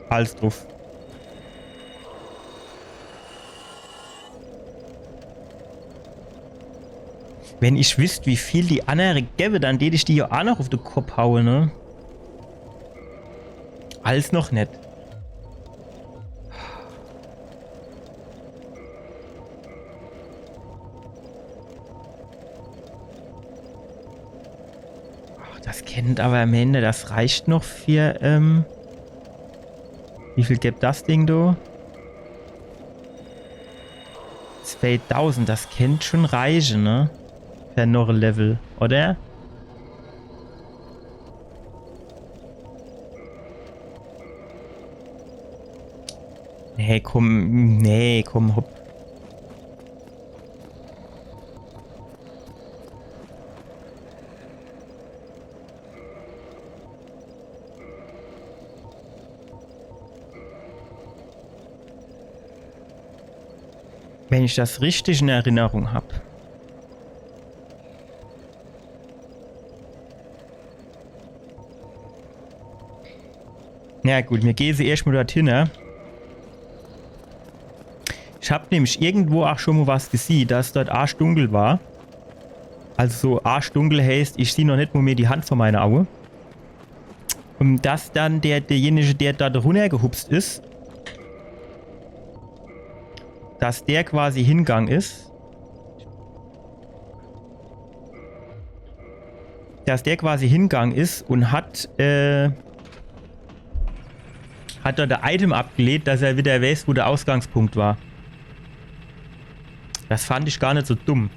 alles druff. Wenn ich wüsst, wie viel die annere gewwe, dann tät ich die jo ach noch uff de Kopp haue, ne? Alles noch net. Ach, das kennt aber am Ende, das reicht noch für, ähm, wie viel gibt das Ding, du? Zweitausend, das kennt schon reiche, ne? Für noch e Level, oder? Nee, komm, nee, komm, hopp. Wenn ich das richtig in Erinnerung hab. Na gut, mir gehn se erscht mo dorthin, ne? Ich hab nämlich irgendwo ach schon mo was gesieh, dass dort arschdunkel war. Also so arschdunkel heißt, ich sieh noch net mo mehr die Hand vor meine Auge. Und dass dann der, derjenige, der dort runnergehupst is, dass der quasi hingang is. Dass der quasi hingang is und hat, äh, hat dort e Item abgelegt, dass er wieder weiß, wo der Ausgangspunkt war. Das fand ich gar net so dumm.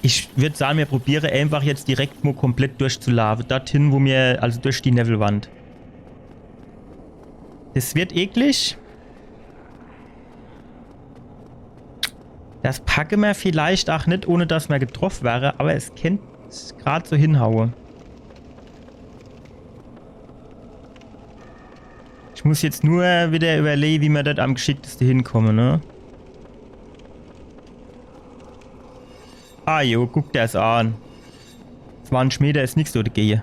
Ich würd sage, mir probiere einfach jetzt direkt mo komplett durchzulaafe. Dorthin, wo mir, also durch die Newwelwand. Das wird eklig. Das packe mer vielleicht ach net, ohne dass mer getroff wäre, aber es kennt grad so hinhaue. Ich muss jetzt nur wieder überlege, wie mer dort am geschickteste hinkomme, ne? Ah jo, guck der's an. Zwanzig Meter is nix so dagege.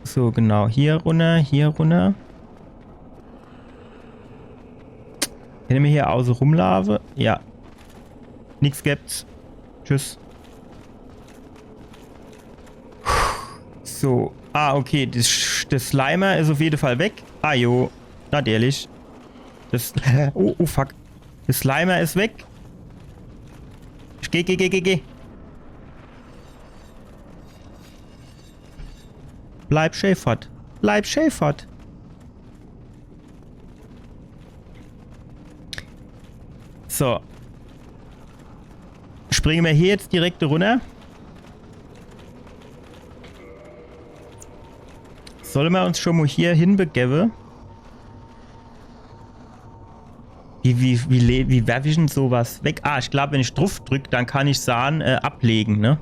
So, genau. Hier runner, hier runner. Wenn ich mir hier auße rumlaafe, ja. Nix gibt's. Tschüss. So. Ah, okay. Das, das Slimer is auf jede Fall weg. Ah, jo. Natürlich. Das. Oh, oh, fuck. Das Slimer is weg. Ich geh, geh, geh, geh, geh. Bleib schee fort. Bleib schee fort. So. Springe mer hier jetzt direkt runner? Solle mer uns schon mo hier hinbegebe? Wie, wie, wie, le- wie werf ich denn sowas weg? Ah, ich glaub, wenn ich druff drück, dann kann ich sage, äh, ablegen, ne?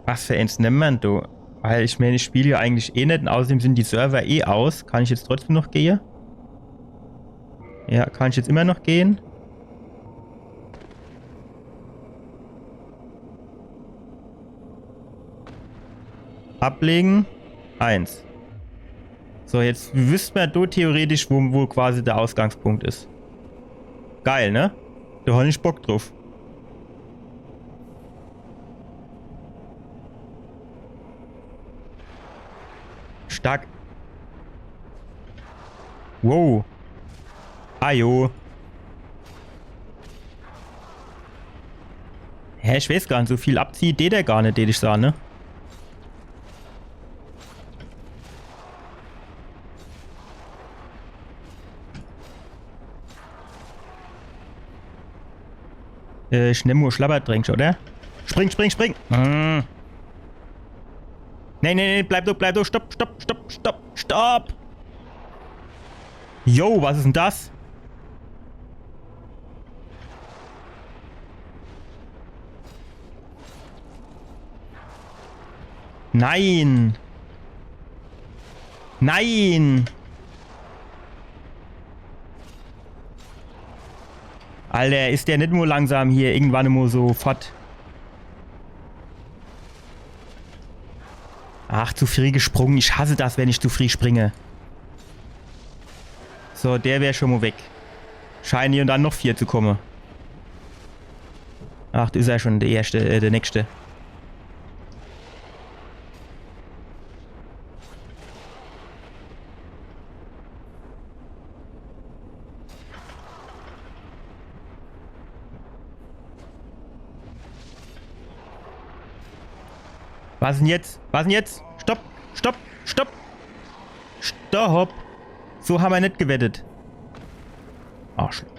Was für eins nemme mer denn do? Weil ich mein, ich spiel ja eigentlich eh net und außerdem sind die Server eh aus. Kann ich jetzt trotzdem noch gehe? Ja, kann ich jetzt immer noch gehe? Ablegen. Eins. So, jetzt wüsst mer do theoretisch, wo, wo quasi der Ausgangspunkt is. Geil, ne? Do hon ich Bock druff. Stark. Wow. Ajo. Hä, ich weiß gar net, so viel abziehe dät der gar net, dät ich sage, ne? Äh, ich nemm nur Schlabbertränk, oder? Spring, spring, spring! Hm. Nee, nee, nee, bleib do, bleib do, stopp, stopp, stopp, stopp, stopp! Yo, was is denn das? Nein! Nein! Alter, is der net mo langsam hier irgendwann mo so fort? Ach, zu früh gesprungen. Ich hasse das, wenn ich zu früh springe. So, der wär schon mo weg. Scheine hier und dann noch vier zu komme. Ach, do is er schon, der erste, äh, der nächste. Was denn jetzt? Was denn jetzt? Stopp! Stopp! Stopp! Stopp! So ham mer net gewettet. Arschloch.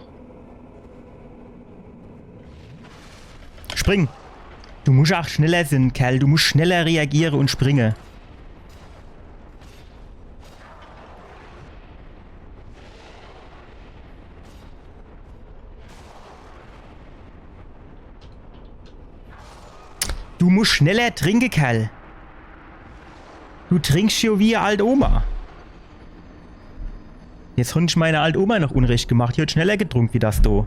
Spring! Du musch ach schneller sin, Kerl. Du musch schneller reagiere und springe. Du musst schneller trinke, Kerl. Du trinkst jo wie e alt Oma. Jetzt hon ich meiner alt Oma noch Unrecht gemacht. Die hat schneller getrunk wie das do.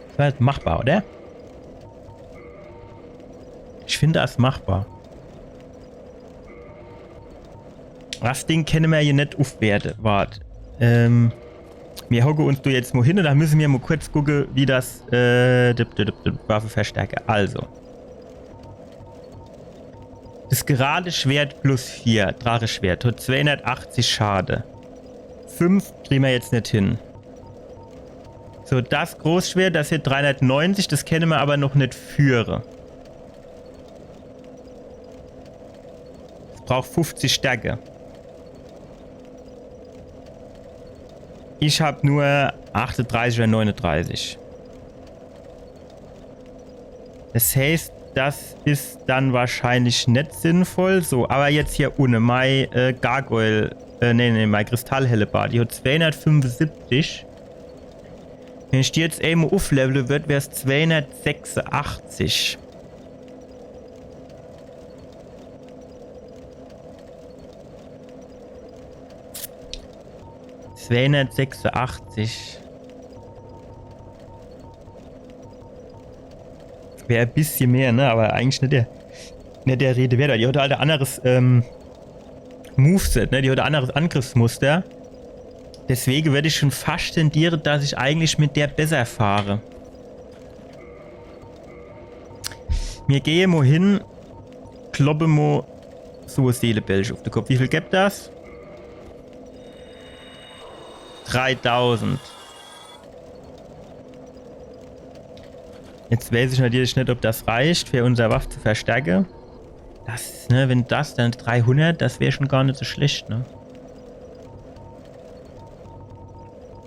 Das war halt machbar, oder? Ich find das machbar. Das Ding kenne mer hier net uffwerte. Wart. Ähm, mir hocke uns do jetzt mo hin un dann müsse mir mo kurz gucke, wie das, äh, dip, dip, dip, dip, Waffe verstärke. Also. Das gerade Schwert plus vier, Dracheschwert, hat zweihundertachtzig Schade. Fünf krie mer jetzt net hin. So, das Großschwert, das hat dreihundertneunzig, das kenne mer aber noch net führe. Es braucht fünfzig Stärke. Ich hab nur achtunddreißig oder neununddreißig. Das heißt, das is dann wahrscheinlich net sinnvoll. So, aber jetzt hier unne, mei, äh, Gargoyle, äh, nee, nee, mei Kristallhellebarde, die hat zweihundertfünfundsiebzig. Wenn ich die jetzt emol ufflevele würd, wär's zweihundertsechsundachtzig. Zweihundertsechsundachtzig. Wär e bissje mehr, ne? Aber eigentlich net der, net der Rede wert. Die hat halt e anderes, ähm, Moveset, ne? Die hat e anderes Angriffsmuster. Deswege würd ich schon fascht tendiere, dass ich eigentlich mit der besser fahre. Mir gehe mo hin, kloppe mo so e Seelebällche uff de Kopp. Wie viel gibt das? Dreitausend. Jetzt weiß ich natürlich net, ob das reicht, für unser Waff zu verstärke. Das, ne, wenn das dann dreihundert, das wär schon gar net so schlecht, ne?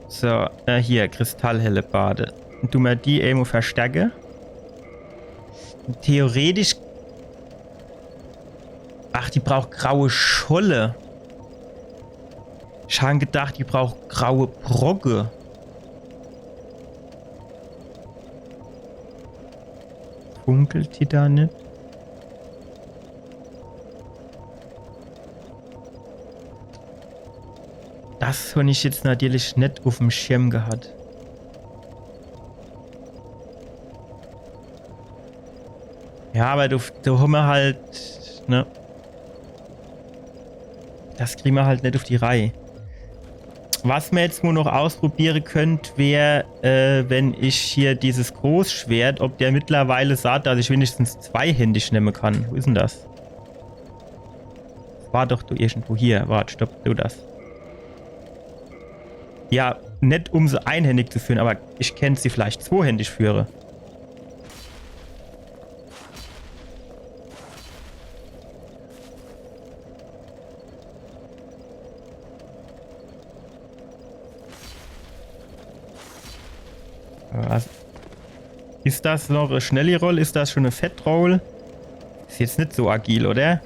So, äh, hier, Kristallhellebarde. Du mer die emol verstärke. Theoretisch. Ach, die braucht graue Scholle. Ich han gedacht, die braucht graue Brocke. Funkelt die da net? Das han ich jetzt natürlich net uffm Schirm gehat. Ja, aber du, du hammer halt, ne? Das krie mer halt net uff die Reih. Was mer jetzt nur noch ausprobiere könnt, wär, äh, wenn ich hier dieses Großschwert, ob der mittlerweile sagt, dass ich wenigstens zweihändig nemme kann. Wo is denn das? War doch do irgendwo hier. Wart, stopp, du das. Ja, net um se einhändig zu führe, aber ich kennt se vielleicht zwohändig führe. Was? Is das noch e schnelli Roll? Is das schon e fett Roll? Is jetzt net so agil, oder?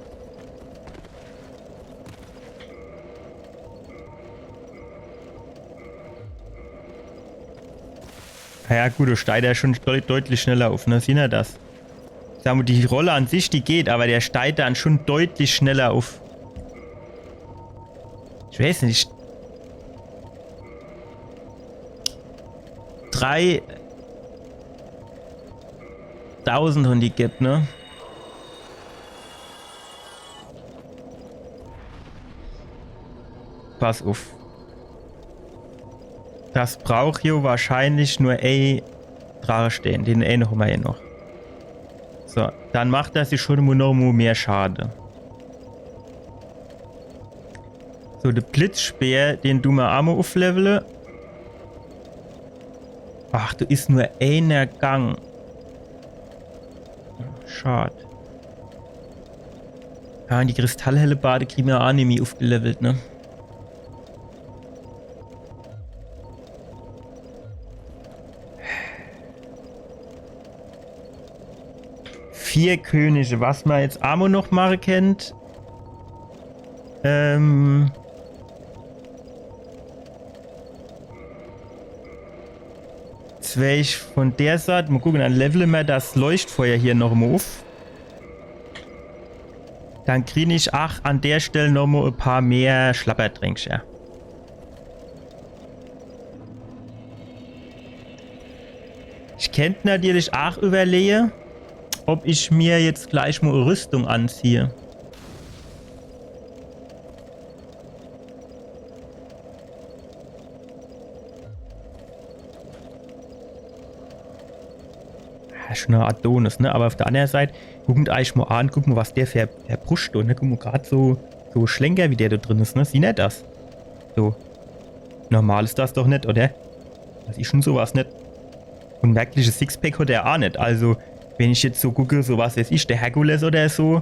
Na ja, gut, do steigt er schon deut-, deutlich schneller uff, ne? Siehn er das? Sag mo, die Rolle an sich, die geht, aber der steigt dann schon deutlich schneller uff. Ich weiß net. Dreitausend Handicap, ne? Pass uff. Das braucht jo wahrscheinlich nur e Drachestern. Den ene hammer jo noch. So, dann macht das jo schon mo noch mo mehr Schade. So, de Blitzspeer, den du mer aa mo ufflevele. Ach, do is nur eener Gang. Schad. Ja, un die Kristallhellebarde krie mer aa nimmi uffgelevelt, ne? Vier Könige, was mer jetzt aa mo noch mache kennt. Ähm. Jetzt wär ich von der Seit, mo gucke, dann levele mer das Leuchtfeuer hier noch mo uff. Dann krie ich ach an der Stell noch mo e paar mehr Schlappertränk, ja. Ich kennt natürlich ach iwwerlehe, ob ich mir jetzt gleich mo e Rüstung anziehe. Ja, schon e Adonis, ne? Aber auf der andere Seit, guck mer eich mo an, guck mo, was der für, für Bruscht, ne? Guck mo, grad so, so Schlenker, wie der do drin is, ne? Siehn er das? So. Normal is das doch net, oder? Das is schon sowas net. Und wirklich e Sixpack hat er ach net. Also, wenn ich jetzt so gucke, so was weiß ich, der Herkules oder so,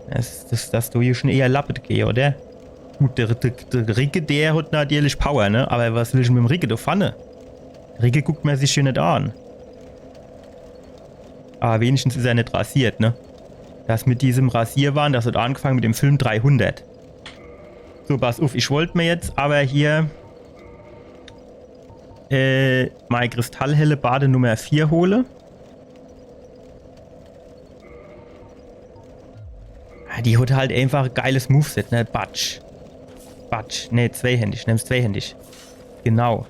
das, das, das do hier schon eher lappet gehe, oder? Gut, der, der, der Ricke, der hat natürlich Power, ne? Aber was willsch mit dem Ricke do vorne? Ricke guckt mer sich hier net an. Aber wenigstens is er net rasiert, ne? Das mit diesem Rasierwahn, das hat angefangen mit dem Film dreihundert. So, pass uff, ich wollt mir jetzt aber hier äh, mei Kristallhellebarde Nummer vier hole. Ah, die hat halt einfach e geiles Moveset, ne? Batsch. Batsch. Ne, zweihändig. Nemm's zweihändig. Genau.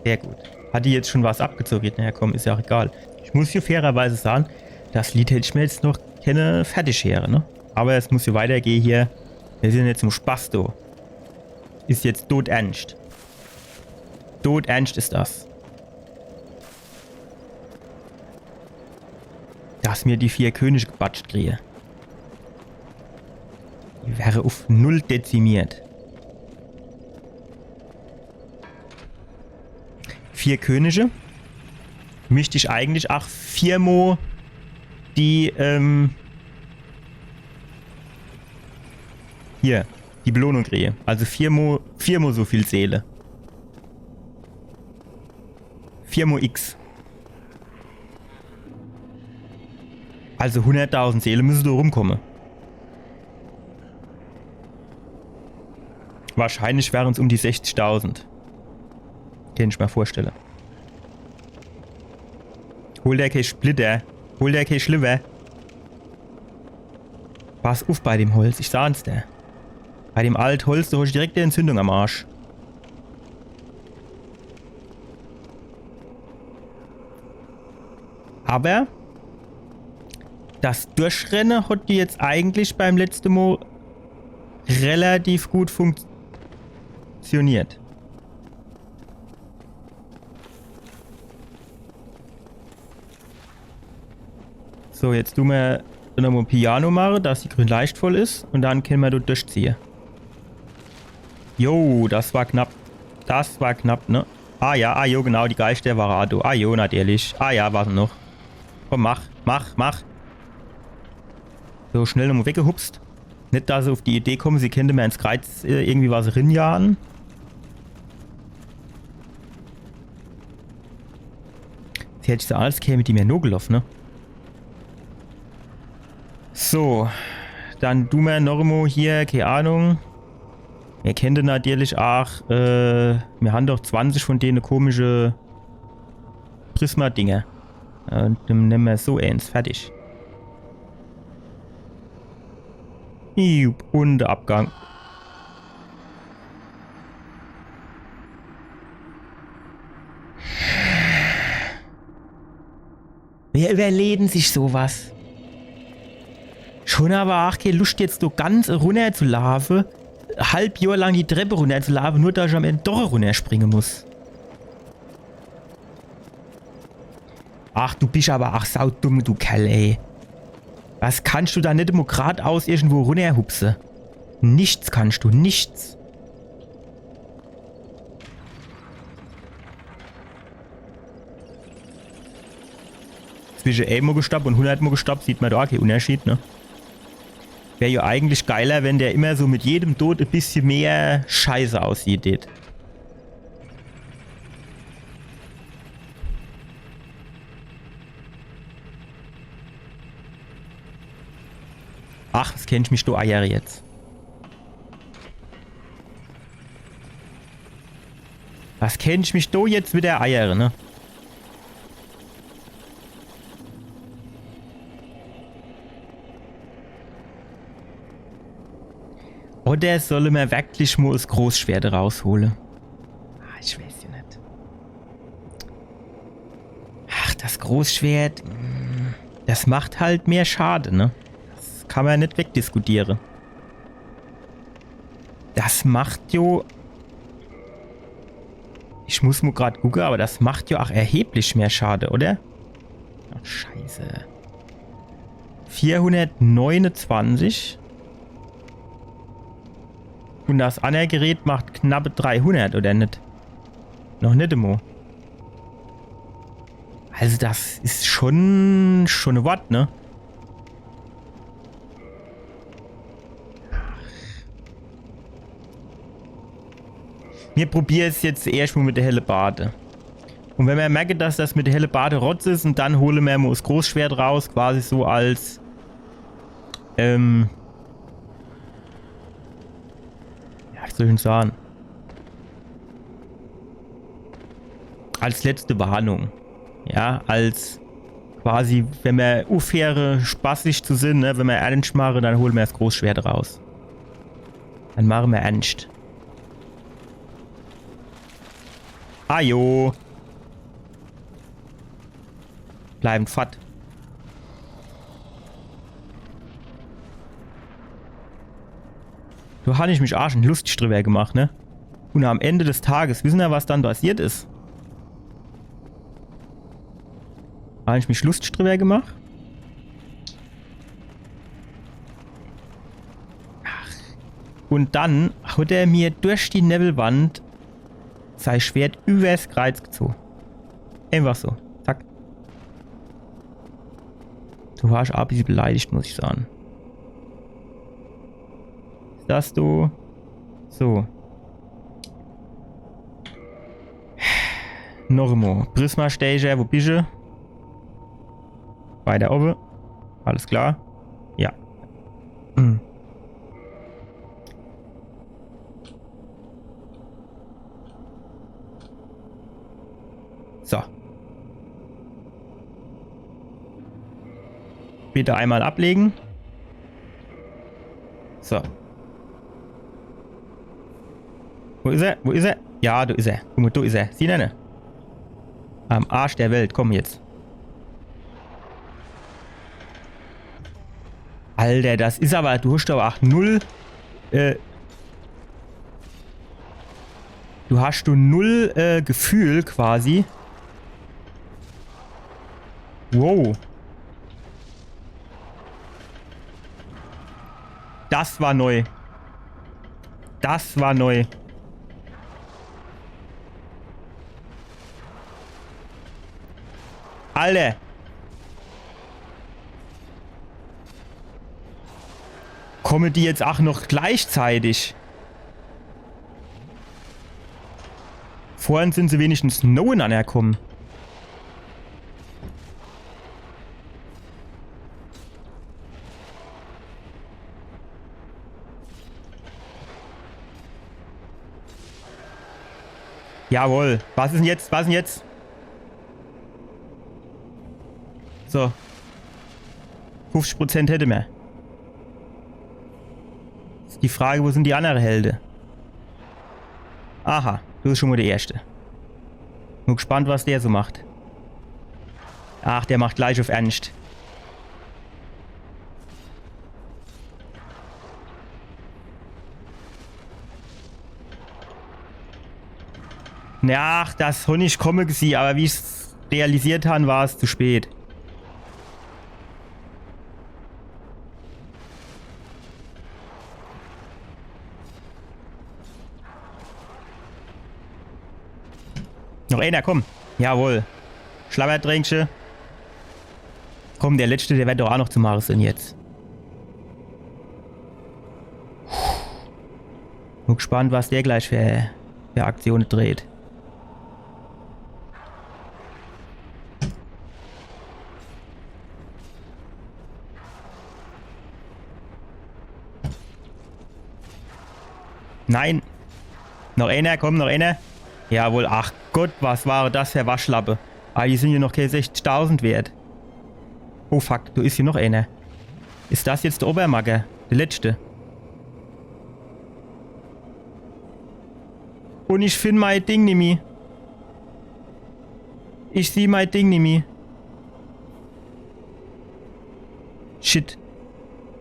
Sehr gut. Hat die jetzt schon was abgezogen? Naja, komm, is ja ach egal. Ich muss hier fairerweise sage, das Lied hätt ich mir jetzt noch kenne fertig here, ne? Aber es muss hier weitergehe hier. Mir sin jetzt im Spaß do. Is jetzt todernst. Todernst is das. Dass mir die vier Könige gebatscht krie. Die wäre uff null dezimiert. Vier Könige. Müsst ich eigentlich ach viermo die, ähm, hier, die Belohnung krie. Also viermo, viermo so viel Seele. Viermo X. Also hunderttausend Seele müsse do rumkomme. Wahrscheinlich wären's um die sechzigtausend. Kennt ich mir vorstelle. Hol der kee Splitter. Hol der kee Schliwwer. Pass uff bei dem Holz, ich saan's der. Bei dem alt Holz, do hosch direkt die Entzündung am Arsch. Aber das Durchrenne hat dir jetzt eigentlich beim letzte Mo relativ gut funktioniert. So, jetzt du mer nochmo Piano mache, dass die grün Leischt voll is. Und dann kenne mer do durchziehe. Jo, das war knapp. Das war knapp, ne? Ah ja, ah jo, genau, die Geischter war do. Ah jo, natürlich. Ah ja, was noch? Komm, mach, mach, mach. So, schnell nochmo weggehupst. Net, dass se uff die Idee komme, se kennte mer ins Kreiz, äh, irgendwie was rinjagen. Se hätt so alles käme, die mir nogeloff, ne? So, dann du mer nochmo hier, kee Ahnung. Mir kennte natürlich ach, äh, mir han doch zwanzig von dene komische Prisma-Dinger. Äh, dann nemme mer so eens. Fertig. Jupp, und Abgang. Wer überleht denn sich sowas? Schon aber ach kee Luscht, jetzt so ganz runnerzulaafe, halb Johr lang die Treppe runnerzulaafe, nur dass ich am End doch runnerspringe muss. Ach, du bisch aber ach saudumm, du Kerl, ey. Was kannst du da net immer gradaus irgendwo runnerhupse? Nichts kannst du, nichts. Zwische emo gestoppt und hundertmo gestoppt sieht mer do ach kee Unnerschied, ne? Wär jo eigentlich geiler, wenn der immer so mit jedem Tod e bissje mehr scheiße aussieht. Ach, was kennt ich mich do eiere jetzt? Was kennt ich mich do jetzt widder eiere, ne? Oder solle mer werklich mo es Großschwert raushole? Ah, ich weiß jo net. Ach, das Großschwert, mm, das macht halt mehr Schade, ne? Das kann mer net wegdiskutiere. Das macht jo. Ich muss mo grad gucke, aber das macht jo ach erheblich mehr Schade, oder? Ach, scheiße. Vierhundertneunundzwanzig. Und das anner Gerät macht knappe dreihundert, oder net? Noch net emo. Also das is schon, schon e Wort, ne? Mir probiere's jetzt erscht mo mit de Hellebarde. Und wenn mer merke, dass das mit de Hellebarde Rotz is, und dann hole mer mo es Großschwert raus, quasi so als, ähm, ja, wie soll ich denn sage? Als letzte Warnung. Ja, als quasi, wenn mer uffheere, spaßig zu sinn, ne, wenn mer ernscht mache, dann hole mer es Großschwert raus. Dann mache mer ernscht. Ajo. Bleiben fort. Do han ich mich ach schon lustig drüber gemacht, ne? Und am Ende des Tages, wissen er, was dann passiert is? Han ich mich lustig drüber gemacht? Ach. Und dann hat er mir durch die Nebelwand sei Schwert übers Kreuz gezogen. Einfach so. Zack. Du warst ach e bissel beleidigt, muss ich sagen. Is das du? So. Noch emo. Prisma-Stecher, wo bist du? Weiter oben. Alles klar. Ja. Hm. So. Bitte einmal ablegen. So. Wo is er? Wo is er? Ja, do is er. Guck mo, do is er. Siehn er ne? Am Arsch der Welt. Komm jetzt. Alter, das is aber, du hast aber ach null, äh, du hast du null, äh, Gefühl quasi. Wow. Das war neu. Das war neu. Alter. Komme die jetzt ach noch gleichzeitig? Vorhin sind se wenigstens no aneinander komme. Jawohl. Was is denn jetzt? Was is denn jetzt? So. Fünfzig Prozent hätte mer. Is die Frage, wo sind die andere Helde? Aha, du bist schon mo der Erste. Bin gespannt, was der so macht. Ach, der macht gleich auf Ernst. Ja, ach, das hon ich komme gesieh, aber wie ich's realisiert han, war's zu spät. Noch einer, komm. Jawohl. Schlabbertränkche. Komm, der letzte, der werd doch auch noch zu Maris sein jetzt. Bin gespannt, was der gleich für, für Aktionen dreht. Nein. Noch einer, komm, noch einer. Jawohl, ach Gott, was war das fer Waschlappe? Ah, die sin jo noch kee sechzigtausend wert. Oh fuck, do is jo noch eener. Is das jetzt de Obermacker? De letschte? Un ich find mei Ding nimmi. Ich sieh mei Ding nimmi. Shit.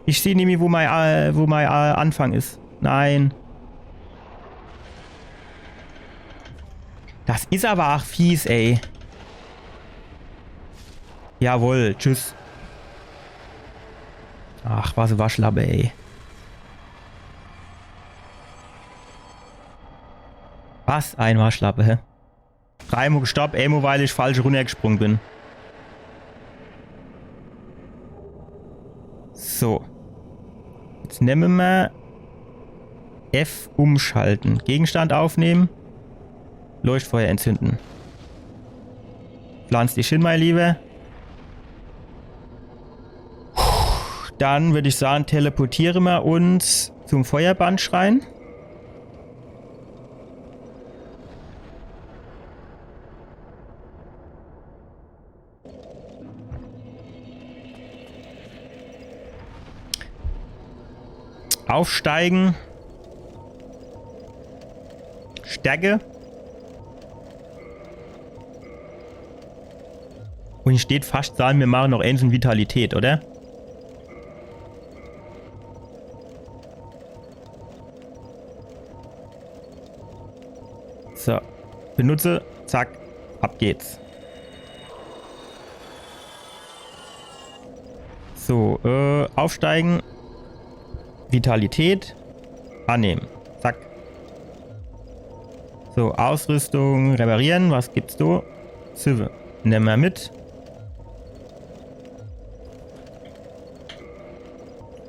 Ich sieh nimmi, wo mei, äh, wo mei, äh, Anfang is. Nein. Das is awwer ach fies, ey. Jawohl, tschüss. Ach, was e Waschlappe, ey. Was e Waschlappe, hä? Dreimol gestorb, emol, weil ich falsch runnergesprung bin. So. Jetzt nemme mer F umschalten. Gegenstand aufnehmen. Leuchtfeuer entzünden. Pflanz dich hin, mein Lieber. Dann würd ich sagen, teleportiere mer uns zum Feuerbandschrein. Aufsteigen. Stärke. Un ich deet fascht sage, mir mache noch eens in Vitalität, oder? So. Benutze. Zack. Ab geht's. So, äh, aufsteigen. Vitalität. Annehmen. Zack. So, Ausrüstung, reparieren. Was gibt's do? Siwwe. Nemme mer mit.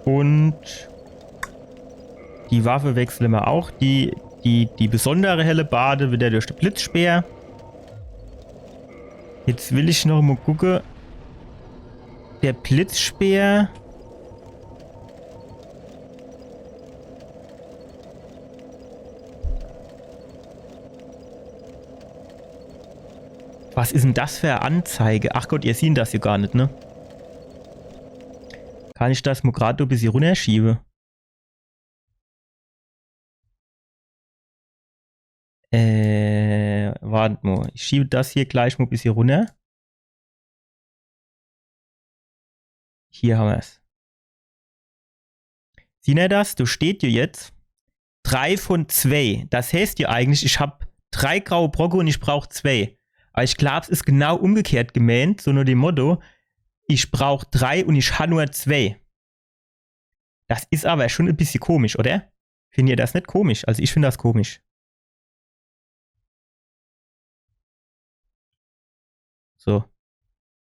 Un die Waffe wechsle mer auch. Die, die, die besondere Hellebarde widder durch de Blitzspeer. Jetzt will ich noch mo gucke. De Blitzspeer. Was is 'n das fer e Anzeige? Ach Gott, ihr siehn das jo gar net, ne? Kann ich das mo grad e bissje runnerschiebe? Äh, wart mo. Ich schieb das hier gleich mo bissje runner. Hier hammer's. Siehn er das? Do steht jo jetzt drei von zwei. Das heißt jo eigentlich, ich hab drei graue Brocke un ich brauch zwei. Awwer ich glaab, 's is genau umgekehrt gemeent, so no dem Motto, ich brauch drei un ich han nur zwei. Das is awwer schon e bissje komisch, oder? Find ihr das net komisch? Also ich find das komisch. So.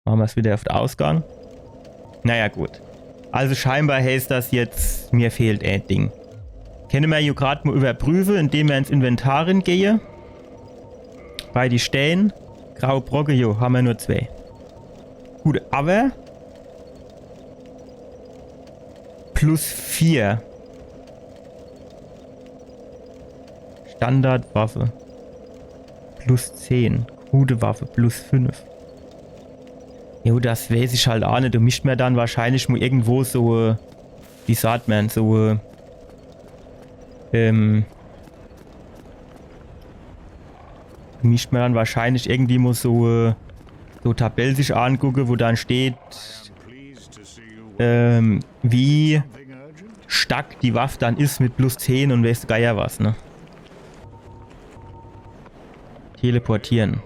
Mache mer's widder uff de Ausgang. Naja, gut. Also scheinbar heißt das jetzt, mir fehlt e Ding. Kenne mer jo grad mo iwwerprüfe, indem mer ins Inventar gehe. Bei die Stään. Graue Brocke, jo, hammer nur zwei. Gut, awwer plus vier. Standardwaffe. Plus zehn. Krude Waffe. Plus fünf. Jo, das weeß ich halt aa net. Do misst mer dann wahrscheinlich mo irgendwo so, äh, wie sagt mer, so, äh, ähm, misst mer dann wahrscheinlich irgendwie mo so, äh, so Tabell sich angucke, wo dann steht, ähm, wie stark die Waff dann is mit plus zehn un weeß de Geier was, ne? Teleportieren.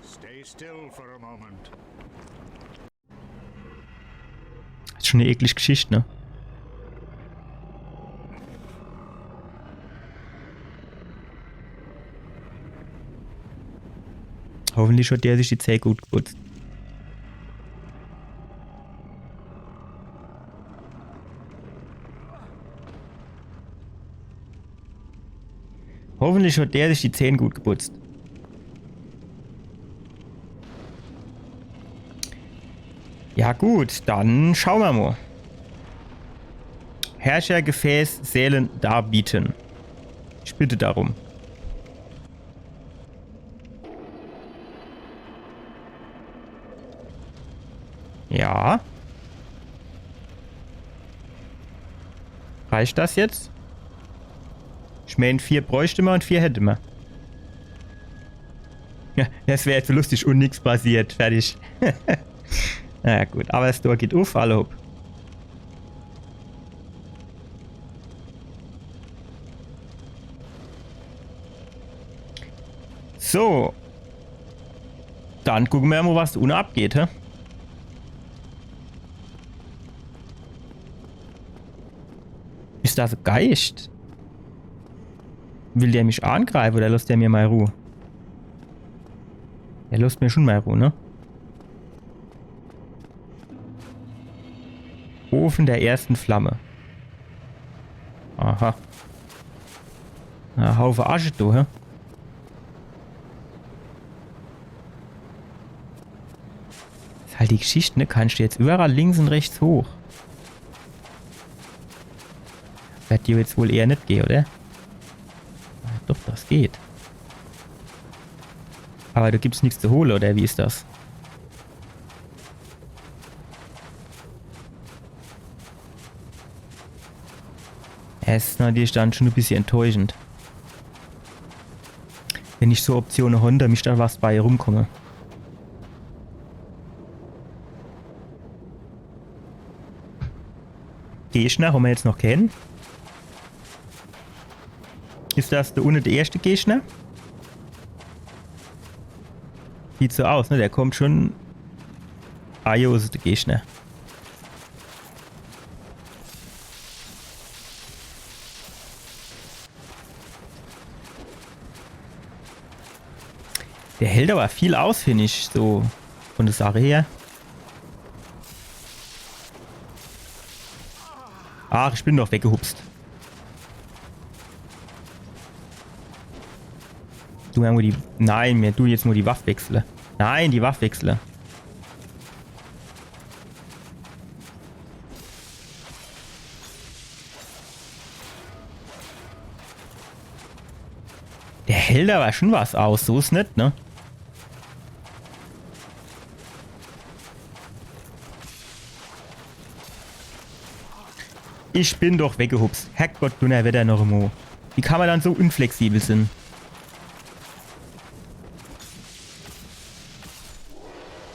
Stay still for a moment. Is schon e eklig Geschicht, ne? Hoffentlich hat der sich die Zäh gut geputzt. Hoffentlich hat der sich die Zäh gut geputzt. Ja gut, dann schaue mer mo. Herrschergefäß, Seelen darbieten. Ich bitte darum. Ah. Reicht das jetzt? Ich mein, vier bräuchte mer und vier hätte mer. Ja, das wär jetzt lustig und nix passiert. Fertig. Na ja, gut, aber das Tor geht uff, alla hopp. So. Dann gucke mer mo, was do unne abgeht, hä? Is das e Geischt? Will der mich angreife oder losst der mir mei Ruh? Der losst mir schon mei Ruh, ne? Ofen der ersten Flamme. Aha. Na, Haufe Asche, du, hä? Is halt die Geschicht, ne? Kannst du jetzt überall links und rechts hoch? Werd dir jetzt wohl eher net gehe, oder? Ah, doch, das geht. Aber do gibt's nix zu hole, oder wie is das? Es is natürlich dann schon e bissje enttäuschend. Wenn ich so Optione hon, do misst do was bei rumkomme. Gegner hon mer jetzt noch keen. Is das do unne der erste Gegner? Sieht so aus, ne? Der kommt schon. Ah, jo, is der Gegner. Der hält aber viel aus, find ich, so von der Sache her. Ach, ich bin doch weggehupst. Du, mer mo die. Nein, mir du jetzt mo die Waff wechsle. Nein, die Waff wechsle. Der hält aber schon was aus, so is net, ne? Ich bin doch weggehupst. Herrgott, Dunnerwetter noch emo. Wie kann mer dann so unflexibel sin?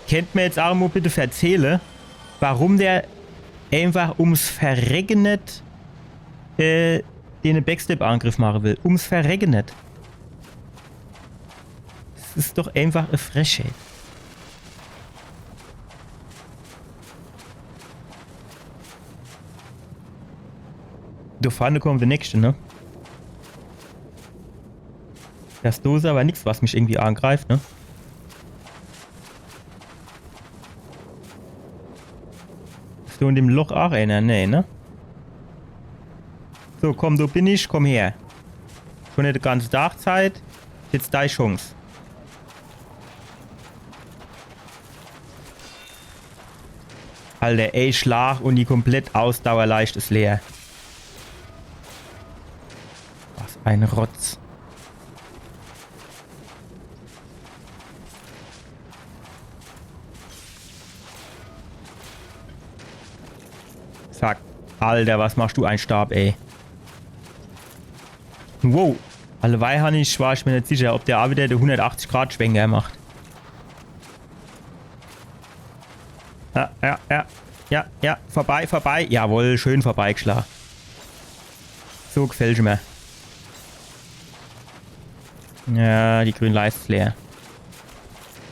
Kennt mer jetzt ach mo bitte verzähle, warum der einfach ums Verrecken net, äh, den Backstep-Angriff mache will? Ums Verrecken net. Das is doch einfach e Frechheit. Do vorne kommt der nächste, ne? Das do is aber nix, was mich irgendwie angreift, ne? Is do in dem Loch ach einer? Nee, ne? So, komm, do bin ich, komm her. Schon de ganze Tag Zeit. Jetzt dei Chance. Alter, ey, Schlag und die komplett Ausdauerleischt is leer. Was ein Rotz. Zack. Alter, was machst du ein Stab, ey? Wow. Alleweil han ich, war ich mir net sicher, ob der ach wieder de hundertachtzig Grad Schwenker macht. Ja, ja, ja. Ja, ja. Vorbei, vorbei. Jawohl, schön vorbeigeschlagen. So gefällt mir. Ja, die grüne Leiste is leer.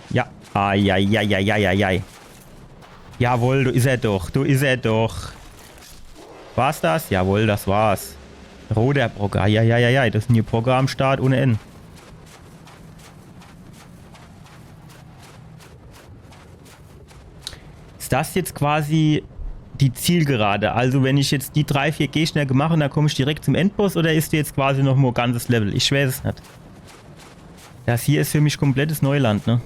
Ja. Ai, ai, ai, ai, ai, ai, ai. Jawohl, do is er doch. Do is er doch. War's das? Jawohl, das war's. Roter Brock. Ai, ai, ai, ai, ai. Das sin hier Brocke am Start ohne End. Is das jetzt quasi die Zielgerade? Also wenn ich jetzt die drei, vier Gegner gemacht han, dann komm ich direkt zum Endboss oder is do jetzt quasi noch mo ganzes Level? Ich weiß es net. Das hier is für mich komplettes Neuland, ne?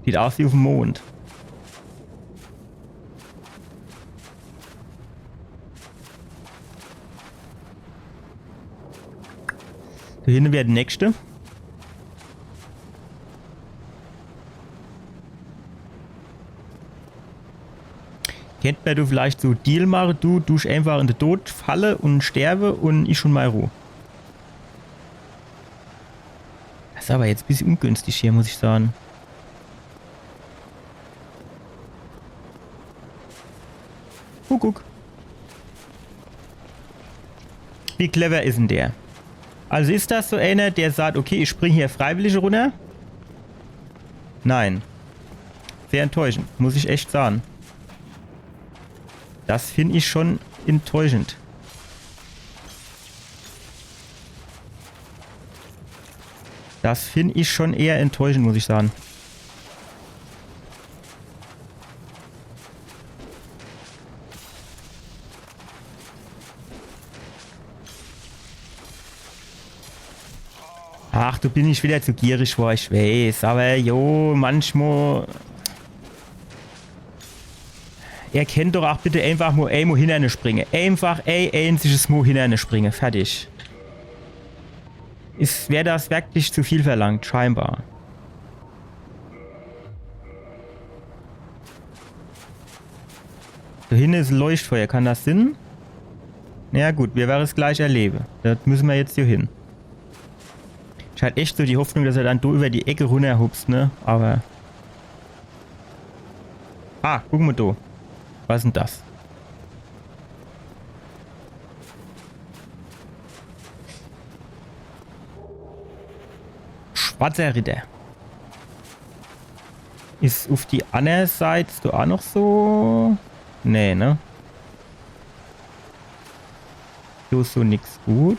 Sieht aus wie uffm Mond. Do hinne wär de nächste. Kennt mer do vielleicht so Deal mache? Du, du dusch einfach in de Tod falle un sterwe un ich hon mei Ruh. Das is awwer jetzt bissje ungünstig hier, muss ich sage. Guck, guck. Wie clever is en der? Also is das so ener, der sagt, okay, ich spring hier freiwillig runner? Nein. Sehr enttäuschend, muss ich echt sage. Das find ich schon enttäuschend. Das find ich schon eher enttäuschend, muss ich sage. Ach, do bin ich wieder zu gierig, wo ich weeß. Awwer jo, manchmal. Ihr kennt doch ach bitte einfach mo, ey, mo hinnerne springe. Einfach, ey, einziges Mo hinnerne springe. Fertig. Is, wär das wirklich zu viel verlangt, scheinbar. Do hinne is e Leuchtfeuer, kann das sinn? Na ja, gut, mir werre's gleich erlewe. Do müsse mer jetzt hier hin. Ich hat echt so die Hoffnung, dass er dann do über die Ecke runnerhupst, ne? Awwer. Ah, guck mo do. Was is denn das? Schwarzer Ritter. Is uf die anner Seit do ach noch so? Nee, ne? Do is so nix gut.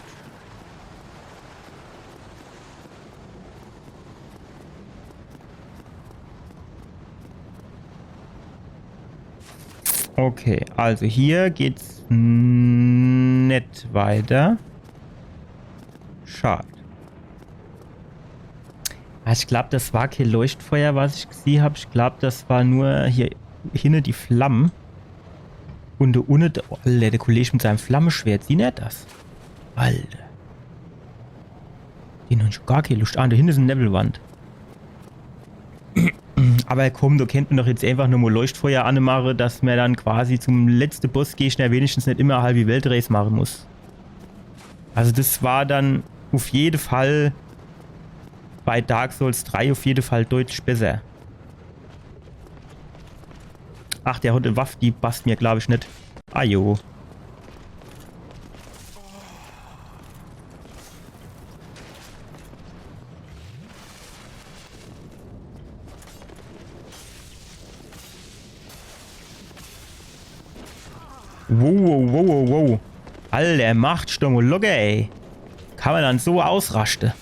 Okay, also hier geht's n-, net weiter. Schad. Ah, ich glaab, das war kee Leuchtfeuer, was ich gesieh hab. Ich glaab, das war nur hier hinne die Flamme. Un do unne, de, oh, Alter, de Kolleg mit seinem Flammeschwert. Siehn er das? Alter. Den hab ich gar kee Luscht. Ah, do hinne is e Nebelwand. Awwer komm, do kennt mer doch jetzt einfach nur mo Leuchtfeuer anemache, dass mer dann quasi zum letzte Bossgegner wenigstens net immer halbi Weltrace mache muss. Also das war dann uf jede Fall bei Dark Souls drei uf jede Fall deutlich besser. Ach, der hot e Waff, die passt mir, glaab ich, net. Ah jo. Wow, wow, wow, wow, wow. Alter, macht doch mo locker, ey. Kann mer dann so ausraschte?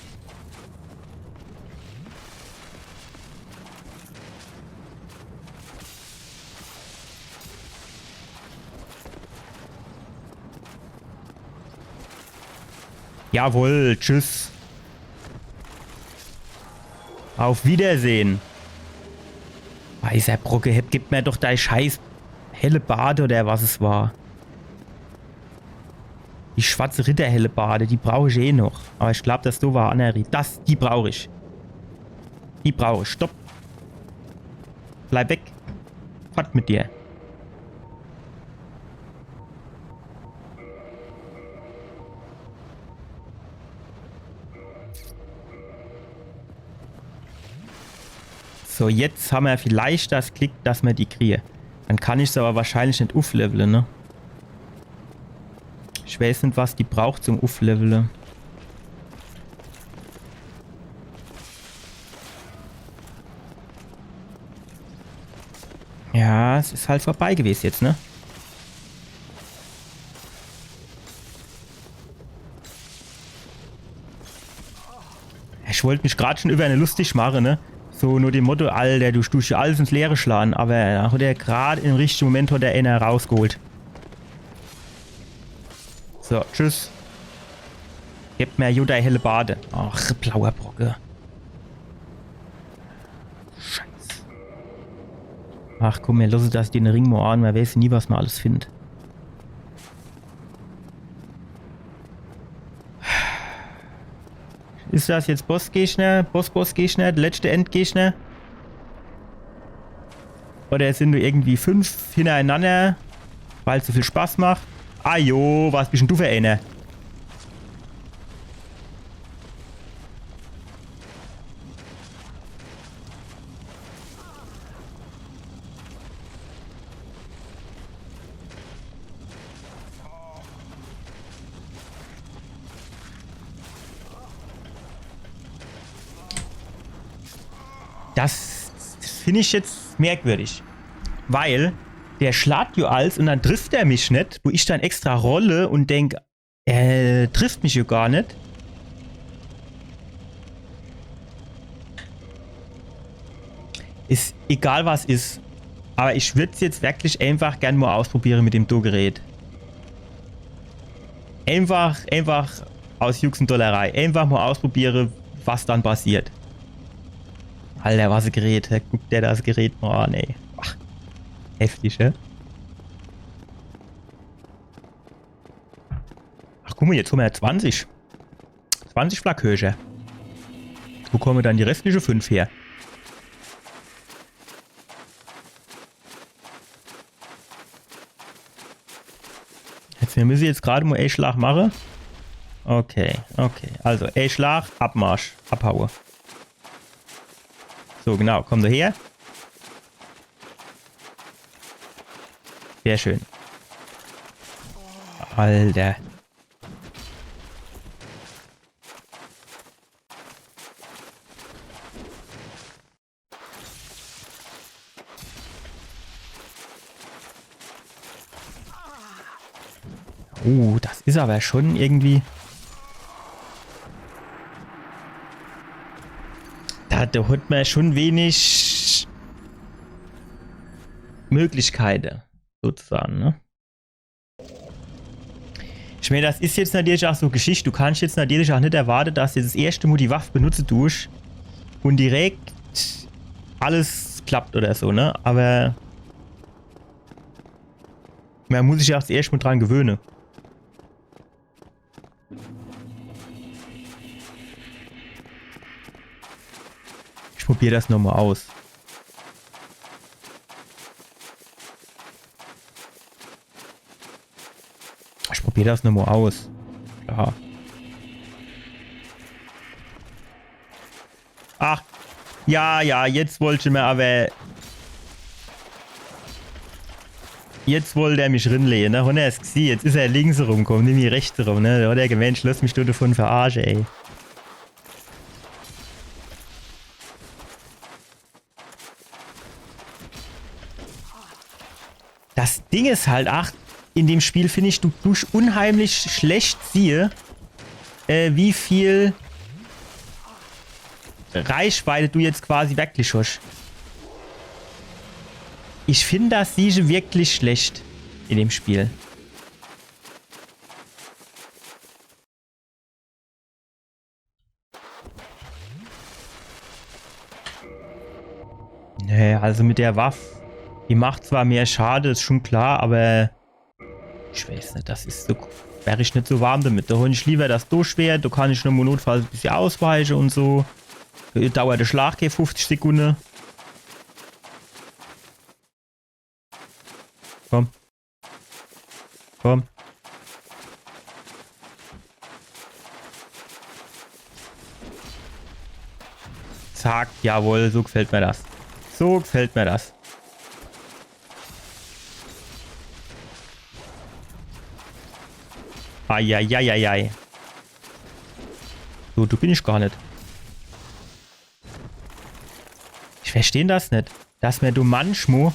Jawohl, tschüss. Auf Wiedersehen. Weißer Brocke, heb, gib mer doch dei scheiß Hellebarde oder was es war. Die schwarze Ritterhellebarde, die brauch ich eh noch. Awwer ich glaab, das do war e anneri. Das, die brauch ich. Die brauch ich. Stopp. Bleib weg. Fort mit dir. So, jetzt hammer vielleicht das Glick, dass mer die krien. Dann kann ich se awwer wahrscheinlich net uflevele, ne? Ich weeß net, was die braucht zum Uflevele. Ja, es is halt vorbei gewes jetzt, ne? Ich wollt mich grad schon über ene lustig mache, ne? So no dem Motto, Alter, du dusch jo alles ins Leere schlage, awwer do hot er grad im richtige Moment hot er eener rausgeholt. So, tschüss. Gib mer jo dei Hellebarde. Ach, blauer Brocke. Scheiß. Ach komm, mer losse das, den Ring mo an, mer weeß nie, was mer alles findt. Is das jetzt Bossgegner? Boss-Bossgegner? De letschte Endgegner? Oder es sin nur irgendwie fünf hinterenanner, weil's so viel Spaß macht. Ah jo, was bist denn du für eener? Das, das find ich jetzt merkwürdig. Weil der schlaat jo als und dann trifft er mich net, wo ich dann extra rolle und denk, äh, trifft mich jo gar net. Is egal, was is. Aber ich würd's jetzt wirklich einfach gern mo ausprobiere mit dem do Gerät. Einfach, einfach aus Jux und Dollerei. Einfach mo ausprobiere, was dann passiert. Alter, was e Gerät. Hä? Guck der das Gerät mo an, ey. Ach, heftig, hä? Ach, guck mo, jetzt hommer zwanzig. Zwanzig Flakköcher. Wo komme dann die restliche fünf her? Jetzt, mir müsse jetzt grad mo e Schlag mache. Okay, okay. Also, e Schlag, Abmarsch, abhaue. So, genau, komm du her. Sehr schön. Alter. Oh, das is aber schon irgendwie. Da, da hat mer schon wenig Möglichkeite, sozusagen, ne? Ich mein, das is jetzt natürlich auch so Geschicht, du kannst jetzt natürlich auch net erwarte, dass du das erste Mo die Waff benutze dusch und direkt alles klappt oder so, ne? Aber mer muss sich ja auch das erste Mo dran gewöhne. Ich probier das nochmo aus. Ich probier das nochmo aus. Klar. Ach, ja, ja, jetzt wollt ich mer aber. Jetzt wollt er mich rinlege, ne? Hunn er's gesieh, jetzt is er links rumkomm, nimmi rechts rum, ne? Da hat er gemeint, ich loss mich do davon verarsche, ey. Das Ding is halt, ach, in dem Spiel find ich, du dusch unheimlich schlecht siehe, äh, wie viel Reichweite du jetzt quasi wirklich hosch. Ich find, das siehsche wirklich schlecht in dem Spiel. Nee, also mit der Waff, die macht zwar mehr Schade, is schon klar, aber ich weiß net, das is so, wär ich net so warm damit. Da hol ich lieber das Durchschwert, da kann ich nur notfalls e bissje ausweiche und so. Dauert der Schlag kee fünfzig Sekunde. Komm. Komm. Zack, jawohl, so gefällt mir das. So gefällt mir das. Eieieiei. So, du bin ich gar net. Ich versteh das net. Dass mer do manchmo,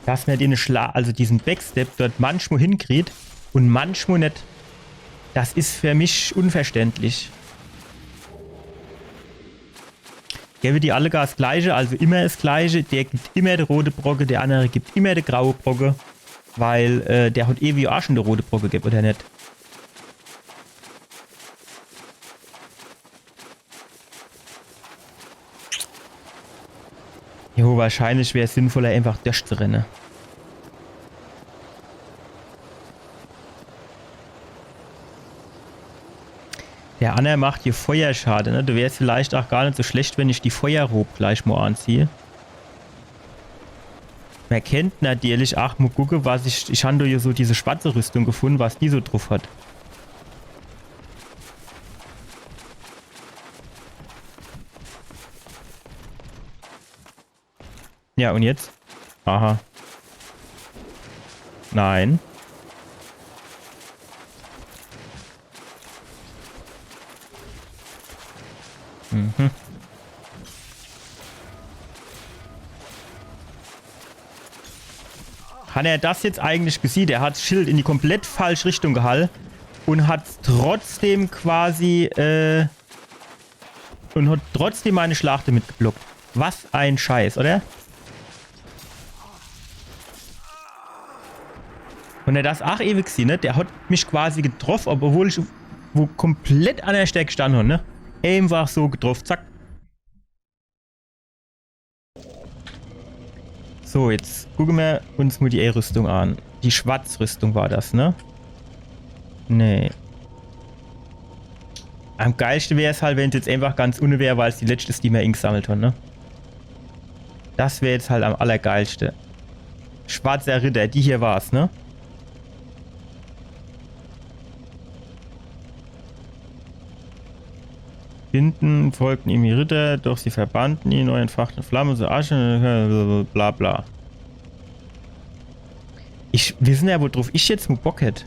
dass mer den Schla-, also diesen Backstep dort manchmo hinkriegt und manchmo net. Das is für mich unverständlich. Gebe die alle gar das Gleiche, also immer das Gleiche. Der gibt immer de rote Brocke, der andere gibt immer de graue Brocke. Weil, äh, der hat ewig auch schon de rote Brocke geb, oder net? Jo, wahrscheinlich wär's sinnvoller, einfach durchzurenne. Der anner macht hier Feuerschade, ne? Do wär's vielleicht auch gar net so schlecht, wenn ich die Feuerrob gleich mo anzieh. Mer kennt natürlich ach mo gucke, was ich, ich han do jo so diese schwarze Rüstung gefunn, was die so druf hat. Ja, un jetzt? Aha. Nein. Mhm. Hat er das jetzt eigentlich gesiehn? Er hat das Schild in die komplett falsche Richtung gehall un hat trotzdem quasi, äh, un hat trotzdem meine Schlacht mit geblockt. Was ein Scheiß, oder? Un er das ach ewig gesiehn, ne? Der hat mich quasi getroff, obwohl ich wo komplett an der Stelle gestann hab, ne? Einfach so getroff, zack. So, jetzt gucke mer uns mo die Rüstung an. Die Schwarzrüstung war das, ne? Nee. Am geilste wär's halt, wenn's jetzt einfach ganz unne wär, weil's die letschte is, die mer ingesammelt han, ne? Das wär jetzt halt am allergeilste. Schwarzer Ritter, die hier war's, ne? Binden, folgten ihm die Ritter, doch sie verbannten ihn, neu entfachten Flamme, so Asche, bla bla. Ich, wir sin ja, wodrauf ich jetzt mo Bock hätt.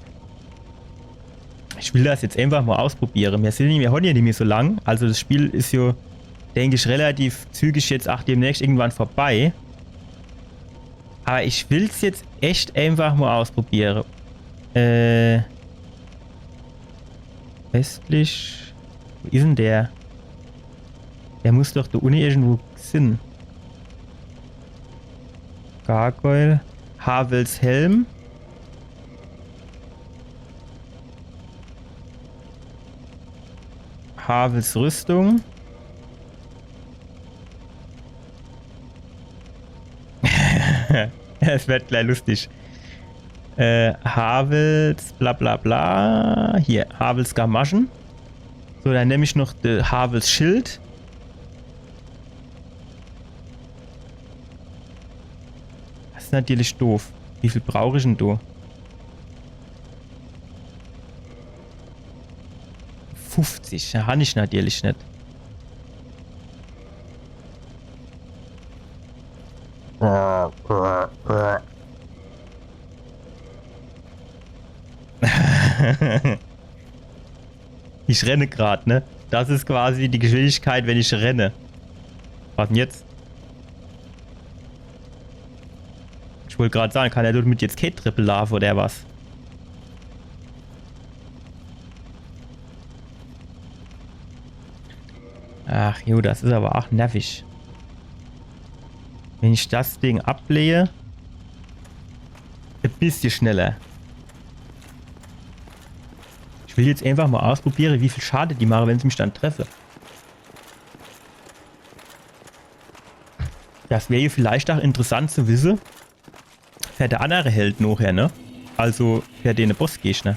Ich will das jetzt einfach mo ausprobiere. Mir sin, mir han ja nimmi so lang. Also das Spiel is jo, denk ich, relativ zügig jetzt ach demnächst irgendwann vorbei. Aber ich will's jetzt echt einfach mo ausprobiere. Äh. Westlich. Wo is denn der? Der muss doch do unne irgendwo sin. Gargoyle. Havels Helm. Havels Rüstung. Es wird gleich lustig. Äh, Havels, bla bla bla. Hier, Havels Gamaschen. So, dann nemm ich noch de Havels Schild. Das is natürlich doof. Wie viel brauch ich denn do? Fufzig, ja, han ich natürlich net. Ich renne grad, ne? Das is quasi die Geschwindigkeit, wenn ich renne. Was denn jetzt? Ich wollt grad sage, kann er damit jetzt Kate Triple laafe oder was? Ach jo, das is aber ach nervig. Wenn ich das Ding ablehe, e bissje schneller. Ich will jetzt einfach mo ausprobiere, wie viel Schade die mache, wenn sie mich dann treffe. Das wär jo vielleicht ach interessant zu wisse, fer de annere Held nochher, ne? Also fer dene Bossgegner.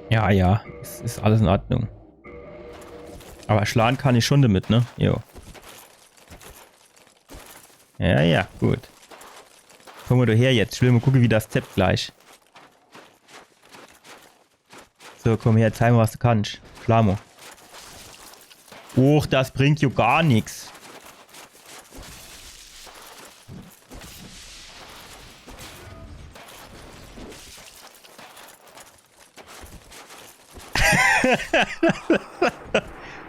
Ja, ja, es is alles in Ordnung. Aber schlage kann ich schon damit, ne? Jo. Ja, ja, gut. Komm mo do her jetzt. Ich will mo gucke, wie das Zeppt gleich. So, komm her, zeig mo, was du kannsch. Schlag mo. Och, das bringt jo gar nix.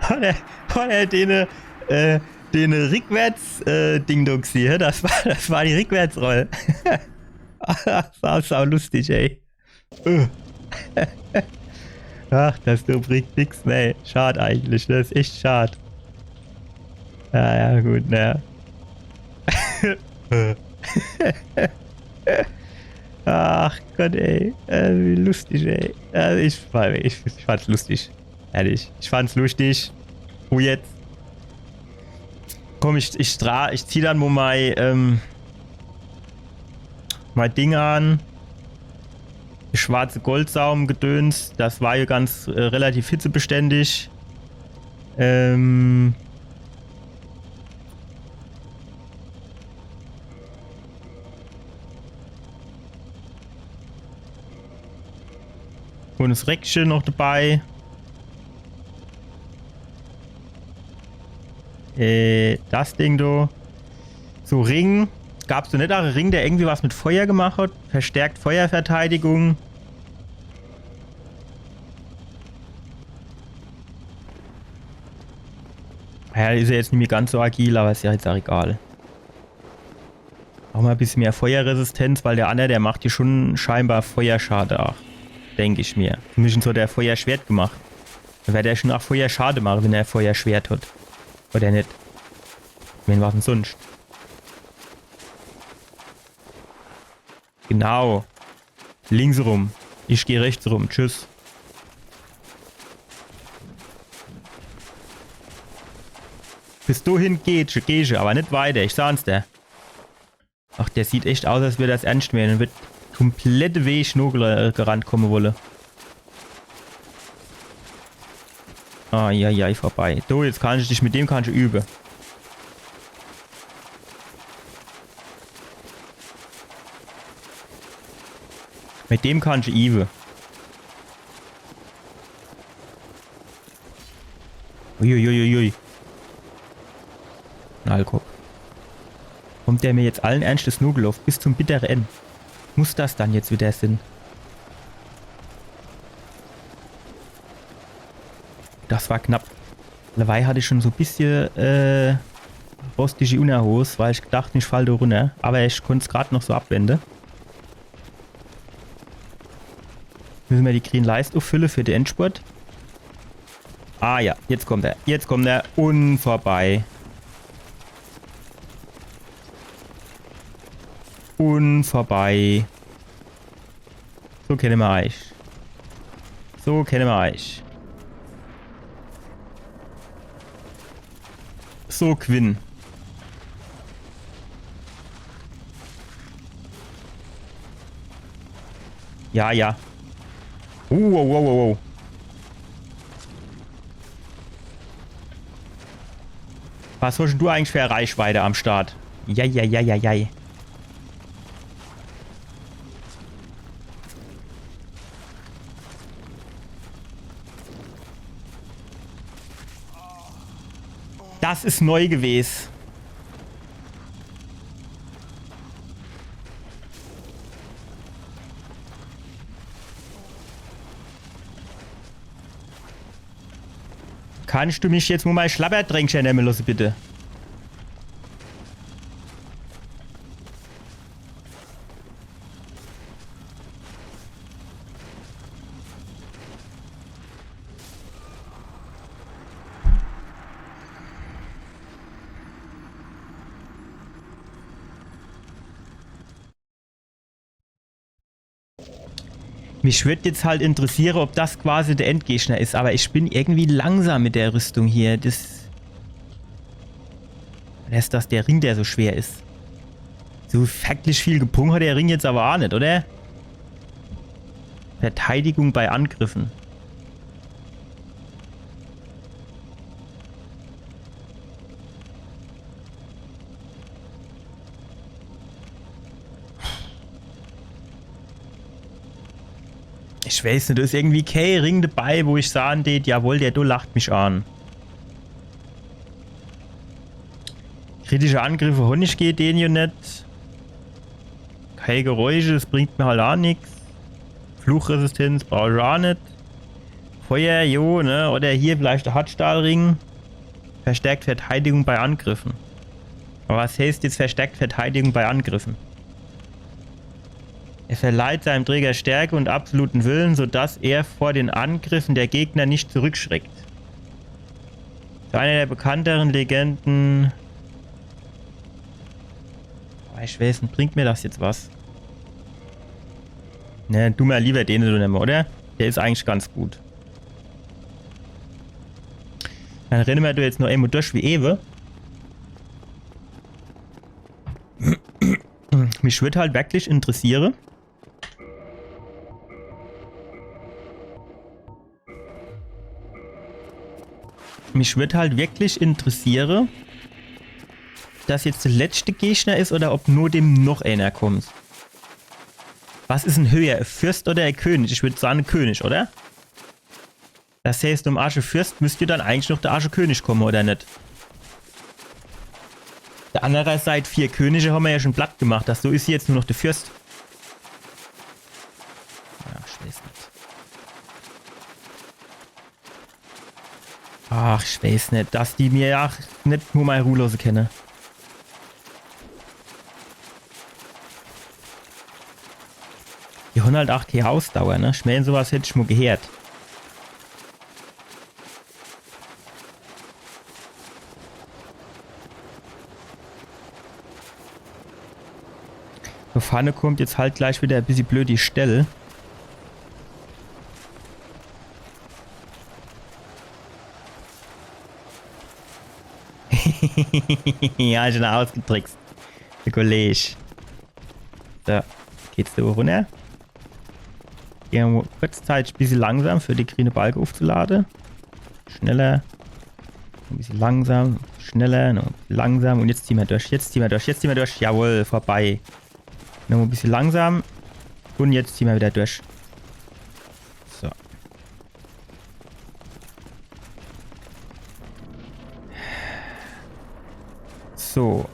Hat er, hat er dene, äh, dene Rückwärts, äh, Ding do gsieh, hä? Das war, das war die Rückwärtsroll. Das war sau lustig, ey. Äh. Ach, das do bringt nix, ne. Schad eigentlich, ne? Is echt schad. Ja, ja, gut, ne. Ach Gott, ey. Äh, wie lustig, ey. Äh, ich, ich, ich fand's lustig. Ehrlich. Ich fand's lustig. Wo jetzt? Komm, ich, ich, tra ich zieh dann mo mei, ähm, Mei Ding an. Schwarze Goldsaum-Gedöns. Das war jo ganz, äh, relativ hitzebeständig. Ähm. Un das Reckche noch dabei. Äh, das Ding do. So, Ring. Gab's do net aach en Ring, der irgendwie was mit Feuer gemacht hat? Verstärkt Feuerverteidigung. Ja, is jo jetzt nimmi ganz so agil, awwer is jo jetzt aach egal. Aach mol e bissje mehr Feuerresistenz, weil der anner, der macht jo schun scheinbar Feuerschade aach. Denk ich mir. Zumindescht so, der Feuerschwert gemacht. Dann werd er schun aach Feuerschade mache, wenn er Feuerschwert hat. Oder net? Wen war's denn sunscht? Genau. Links rum. Ich geh rechts rum. Tschüss. Bis dohin geht, geh ich, awwer net weiter. Ich saan's der. Ach, der sieht echt aus, als würd das ernscht menne un würd komplett Weg no gel-, gerannt komme wolle. Ah, ja, ja, vorbei. Du, jetzt kannsch dich, mit dem kannsch üwe. Mit dem kannsch üwe. Uiuiuiui. Knallkopp. Kommt der mir jetzt allen Ernschtes nogeloff bis zum bittere End? Muss das dann jetzt wieder sin? Das war knapp. Dabei hatt ich schon so bissje, äh, rostige Unnerhos, weil ich gedacht, ich fall do runner. Aber ich konnt's grad noch so abwende. Müsse mer die grien Leist uffülle für de Endspurt. Ah ja, jetzt kommt er. Jetzt kommt er. Un vorbei. Un vorbei. So kenne mer eich. So kenne mer eich. So, Quinn. Ja, ja. Uh, wow, wow, wow, wow. Was hosch denn du eigentlich für e Reichweite am Start? Ja, ja, ja, ja, ja. Das is neu gewes. Kannsch du mich jetzt mo mei Schlabbertränkche nemme losse, bitte? Mich würd jetzt halt interessiere, ob das quasi de Endgegner is, aber ich bin irgendwie langsam mit der Rüstung hier. Das, oder is das der Ring, der so schwer is? So ferklich viel Geprung hat der Ring jetzt aber aa net, oder? Verteidigung bei Angriffen. Ich weiß net, do is irgendwie kee Ring dabei, wo ich saan tät, jawohl, der do lacht mich an. Kritische Angriffe hon ich gege den jo net. Kee Geräusche, das bringt mir halt aa nix. Fluchresistenz brauch ich aa net. Feuer, jo, ne? Oder hier vielleicht de Hartstahlring. Verstärkt Verteidigung bei Angriffen. Aber was heißt jetzt verstärkt Verteidigung bei Angriffen? Er verleiht seinem Träger Stärke und absoluten Willen, sodass er vor den Angriffen der Gegner nicht zurückschreckt. Zu einer der bekannteren Legenden. Aber ich weiß net, bringt mir das jetzt was? Ne, du mer lieber den so nemme, oder? Der is eigentlich ganz gut. Dann renne mer do jetzt noch emol durch wie ewe. Mich würd halt wirklich interessiere, mich würd halt wirklich interessiere, ob das jetzt de letschte Gegner is oder ob no dem noch eener kommt. Was is en höher, e Fürst oder e König? Ich würd sage, e König, oder? Das heißt, nom Arschefürst müsst jo dann eigentlich noch de Arschekönig komme, oder net? Uff de anner Seit, vier Könige hammer jo schon platt gemacht. Das so is jetzt nur noch de Fürst. Ja, ich weiß net. Ach, ich weiß net, dass die mir jo net nur mei Ruh losse kenne. Die hon halt ach kee Ausdauer, ne? Ich meen, sowas hätt ich mo gehört. Do vorne kommt jetzt halt gleich wieder e bissje blöd die Stelle. Ja, schon ausgetrickst. De Kollege. So, geht's do runner. Gehn mer mo kurzzeitig e bissje langsam, für die grüne Balke uffzulade. Schneller. E bissje langsam, schneller, noch langsam. Und jetzt zieh mer durch, jetzt zieh mer durch, jetzt zieh mer durch. Jawohl, vorbei. Noch e bissje langsam. Und jetzt zieh mer wieder durch. So. So.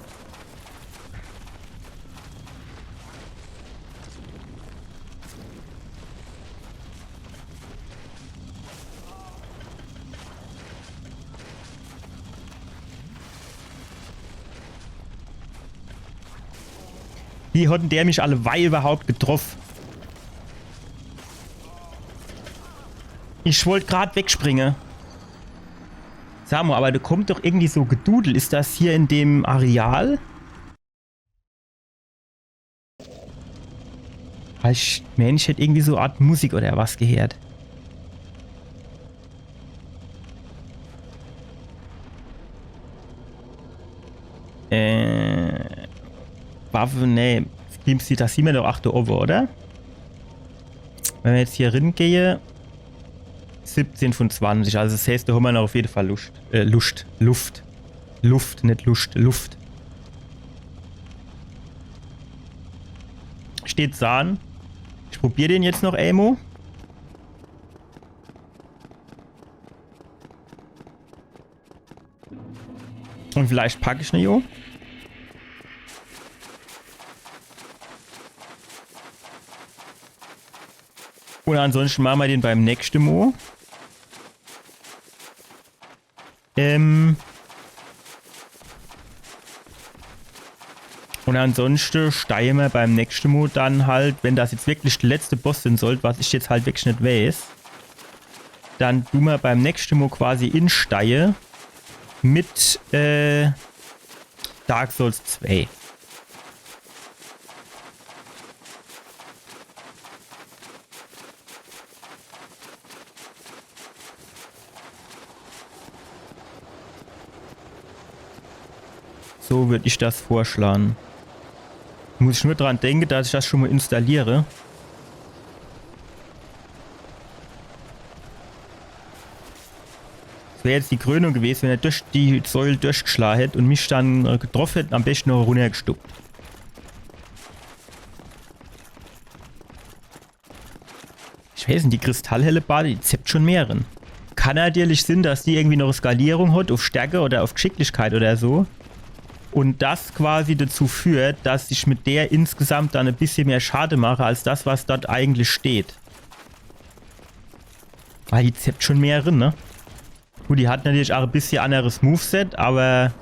Wie hat denn der mich alleweil überhaupt getroff? Ich wollt grad wegspringe. Sa mo, aber do kommt doch irgendwie so Gedudel. Is das hier in dem Areal? Ich meen, ich hätt irgendwie so Art Musik oder was gehört. Äh, Waffe, nee. Streams, das sieh mer doch, ach, do owwe, oder? Wenn mer jetzt hier rin gehe, siebzehn von zwanzig, also das heißt, do hammer noch auf jeden Fall Luscht, äh, Luscht, Luft. Luft, net Luscht, Luft. Steht Sahn. Ich probier den jetzt noch emo. Und vielleicht pack ich ne jo. Und ansonsten mache mer den beim nächste Mo. Ähm. Und ansonsten steie mer beim nächste Mo dann halt, wenn das jetzt wirklich de letzte Boss sein sollt, was ich jetzt halt wirklich net weiß, dann du mer beim nächste Mo quasi insteie mit, äh, Dark Souls zwei. So würd ich das vorschlagen. Muss ich nur dran denke, dass ich das schon mo installiere. Das wär jetzt die Krönung gewesen, wenn er durch die Säule durchgeschlagen hätt und mich dann, äh, getroffen hätt und am besten noch runtergestuppt. Ich weiß net, die Kristallhellebarde, die zeppt schon mehr rin. Kann natürlich sinn, dass die irgendwie noch Skalierung hat auf Stärke oder auf Geschicklichkeit oder so. Und das quasi dazu führt, dass ich mit der insgesamt dann e bissje mehr Schade mache, als das, was dort eigentlich steht. Weil die zeppt schon mehr rin, ne? Gut, die hat natürlich auch e bissje anderes Moveset, aber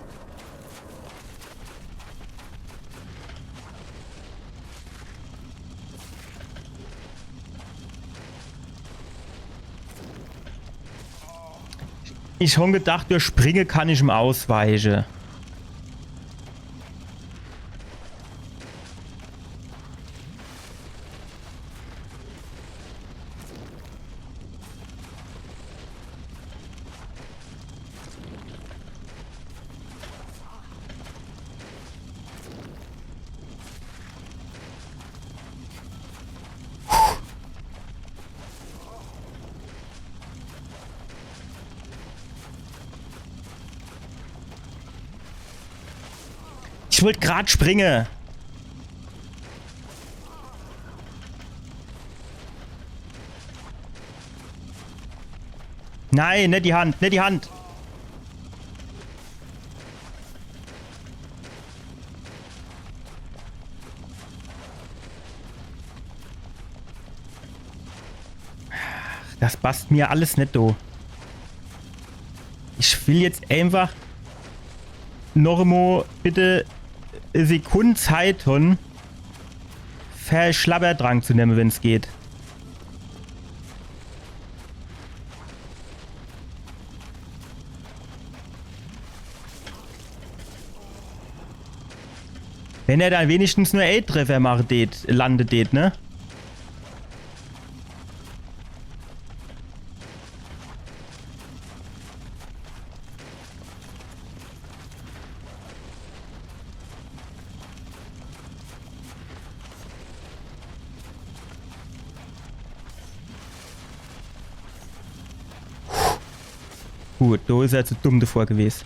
ich hon gedacht, durch Springe kann ich em ausweiche. Ich wollt grad springe. Nein, net die Hand, net die Hand. Das passt mir alles net, du. Ich will jetzt einfach noch emo bitte e Sekund Zeit hon, fer Schlabbertrank zu nemme, wenn's geht. Wenn er dann wenigstens nur e Treffer mache deet, lande deet, ne? Gut, do is er zu dumm davor gewes.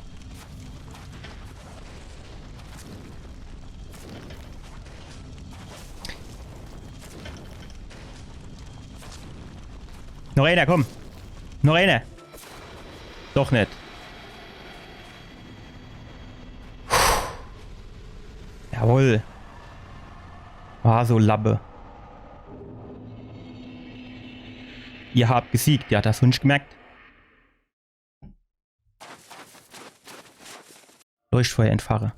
Noch einer, komm. Noch einer. Doch net. Jawohl. War so Lappe. Ihr habt gesiegt. Ja, das hab ich gemerkt. Leuchtfeuer entfache.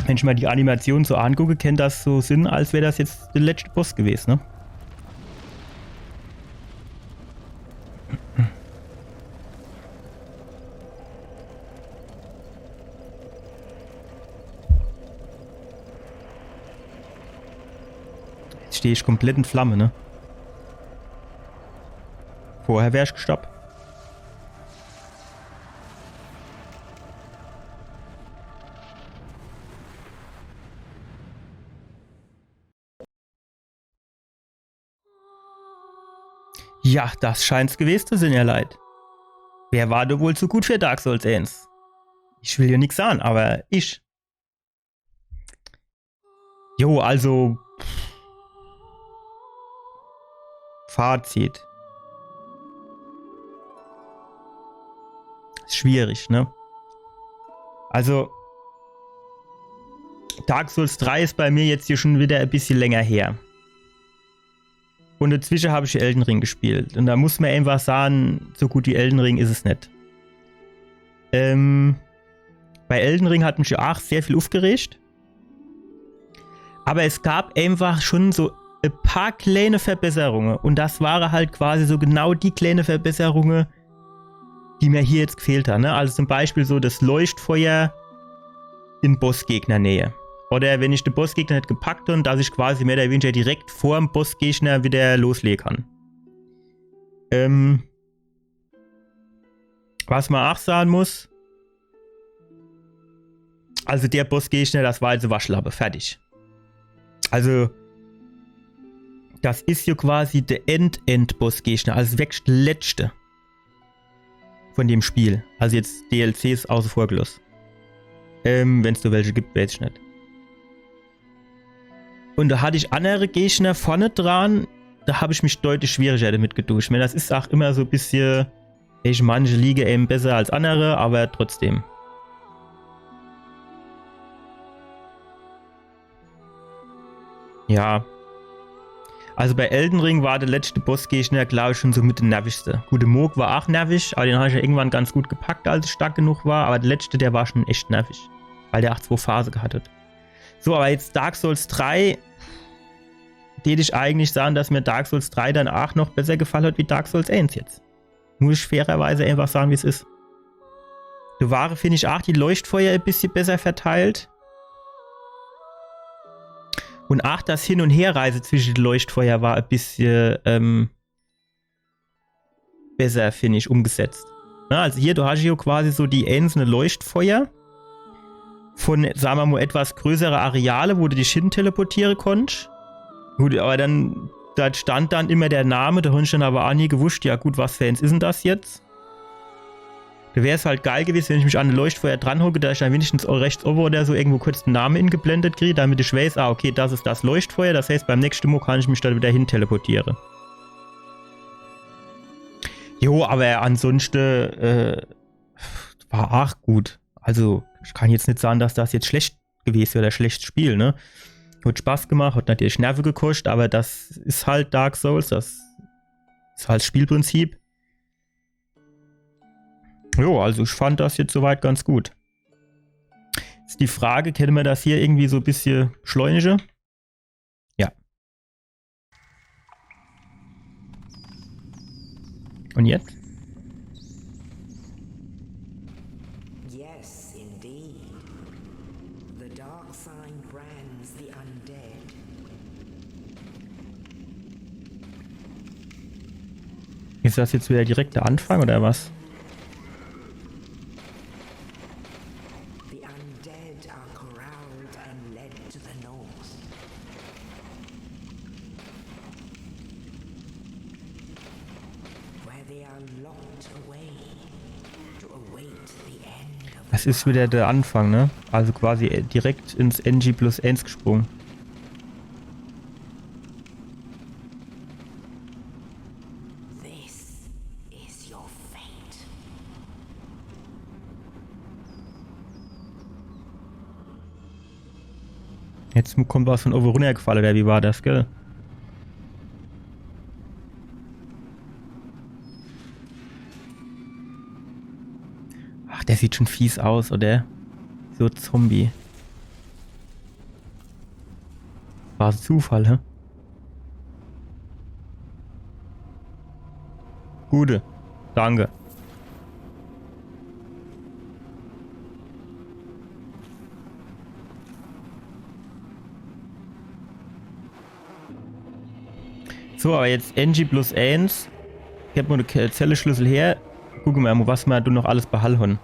Wenn ich mal die Animation so angucke, kennt das so sinn, als wär das jetzt der letzte Boss gewesen, ne? Jetzt steh ich komplett in Flamme, ne? Vorher wär ich gestorb. Ja, das scheint's gewesen zu sein, ihr Leit. Wer war do wohl zu gut für Dark Souls eens? Ich will jo nix sahn, aber ich. Jo, also. Fazit. Is schwierig, ne? Also, Dark Souls drei is bei mir jetzt hier schon wieder e bissje länger her. Und dazwische hab ich Elden Ring gespielt. Und da muss mer einfach sahn, so gut wie Elden Ring is es net. Ähm, bei Elden Ring hat mich jo aach sehr viel uffgeregt. Aber es gab einfach schon so e paar kleine Verbesserunge. Und das ware halt quasi so genau die kleine Verbesserunge, die mir hier jetzt gefehlt hat, ne? Also zum Beispiel so das Leuchtfeuer in Bossgegnernähe. Oder wenn ich de Bossgegner net gepackt hab, dass ich quasi mehr oder weniger direkt vorm Bossgegner wieder loslege kann. Ähm, was mer aach sahn muss, also der Bossgegner, das war jetzt e Waschlappe, fertig. Also, das is jo quasi der End-End-Bossgegner, also wirklich der letzte von dem Spiel. Also jetzt D L Cs auße vor geloss. Ähm, wenn's do welche gibt, weiß ich net. Und da hatt ich annere Gegner vorne dran, da hab ich mich deutlich schwieriger damit getu. Ich mein, das is aach immer so e bissje, ich, manche liege eben besser als annere, aber trotzdem. Ja. Also bei Elden Ring war der letzte Bossgegner, glaub ich, schon so mit de nervischste. Gut, de Mohg war aach nervisch, aber den hab ich jo irgendwann ganz gut gepackt, als ich stark genug war. Aber der letzte, der war schon echt nervisch, weil der aach zwo Phase gehat hat. So, aber jetzt Dark Souls drei, tät ich eigentlich sahn, dass mir Dark Souls drei dann aach noch besser gefall hat wie Dark Souls eens jetzt. Muss ich fairerweise einfach sahn, wie's is. Do ware, find ich, aach die Leuchtfeuer e bissje besser verteilt. Und aach das Hin- und Herreise zwische de Leuchtfeuer war e bissje, ähm, besser, find ich, umgesetzt. Na, also hier, du hast jo quasi so die einzelne Leuchtfeuer von, sahn mer mo, etwas größere Areale, wo du dich hin teleportiere konntest. Gut, aber dann, da stand dann immer der Name, da hab ich dann aber aach nie gewusst, ja gut, was für eens is dann das jetzt? Do wär's halt geil gewese, wenn ich mich an e Leuchtfeuer dranhocke, dass ich dann wenigstens o-, rechts owwe oder so irgendwo kurz de Name ingeblendet krie, damit ich weiß, ah, okay, das is das Leuchtfeuer, das heißt, beim nächschte Mol kann ich mich do wieder hin teleportiere. Jo, awwer ansonschte, äh, war aach gut. Also, ich kann jetzt net sage, dass das jetzt schlecht gewese wär oder schlechtes Spiel, ne? Hat Spaß gemacht, hat natürlich Nerve gekoscht, awwer das is halt Dark Souls, das is halt das Spielprinzip. Jo, also ich fand das jetzt soweit ganz gut. Is die Frage, kenne mer das hier irgendwie so e bissje beschleunige? Ja. Und jetzt? Yes, indeed. The dark sign brands the undead. Is das jetzt wieder direkt de Anfang oder was? The undead are corralled and led to the north, where they are locked away to await the end of Das is wieder de Anfang, ne? Also quasi äh, direkt ins N G plus eins gesprunge. This is your fate. Jetzt kommt was von owwe runnergefalle, oder wie war das, gell? Ach, der sieht schon fies aus, oder? So Zombie. War Zufall, hä? Gute. Danke. So, awwer jetzt N G plus eins. Ich hab nur de Ke- Zelleschlüssel her. Gucke mer mol, was mer do noch alles behall hon.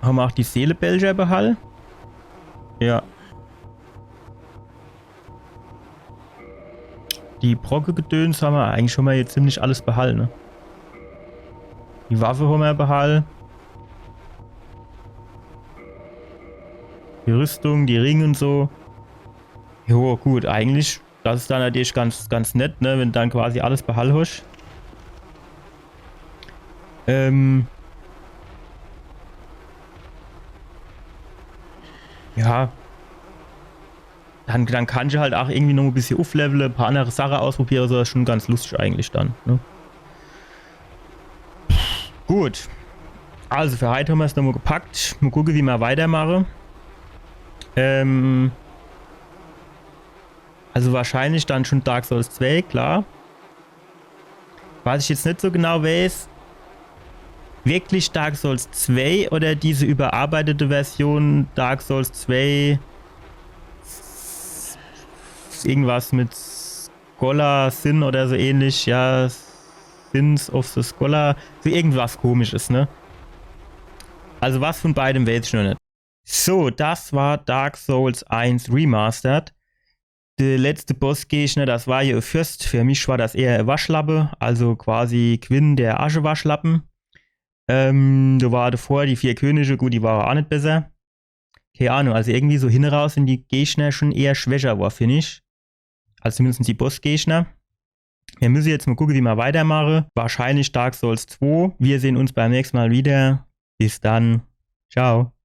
Hon mer aach die Seelebälger behall? Ja. Die Brockegedöns hon mer eigentlich, hon mer jetzt ziemlich alles behall, ne? Die Waffe hon mer behall. Die Rüstung, die Ring und so. Jo, gut, eigentlich, das is dann natürlich ganz, ganz nett, ne, wenn dann quasi alles behall hosch. Ähm. Ja. Dann, dann kannsch halt aach irgendwie noch e bissje ufflevele, paar annere Sache ausprobiere, so is schon ganz luschtig eigentlich dann, ne? Gut. Also für heit hon mer's nochmol gepackt. Mol gucke, wie mer weitermache. Ähm, also wahrscheinlich dann schon Dark Souls zwei, klar. Was ich jetzt net so genau weiß, wirklich Dark Souls zwei oder diese überarbeitete Version Dark Souls zwei, irgendwas mit Scholar Sin oder so ähnlich, ja, Sins of the Scholar, so irgendwas komisches, ne? Also was von beidem weiß ich noch net. So, das war Dark Souls eins Remastered. De letzte Bossgegner, das war hier e Fürst. Für mich war das eher e Waschlappe, also quasi Gwyn der Aschewaschlappen. Ähm, do war davor die vier Könige, gut, die ware aach net besser. Kee Ahnung, also irgendwie so hinne raus sin die Gegner schon eher schwächer war, find ich. Also zumindest die Bossgegner. Mir müsse jetzt mol gucke, wie mer weitermache. Wahrscheinlich Dark Souls zwei. Mir sehn uns beim nächschte Mol wieder. Bis dann. Ciao.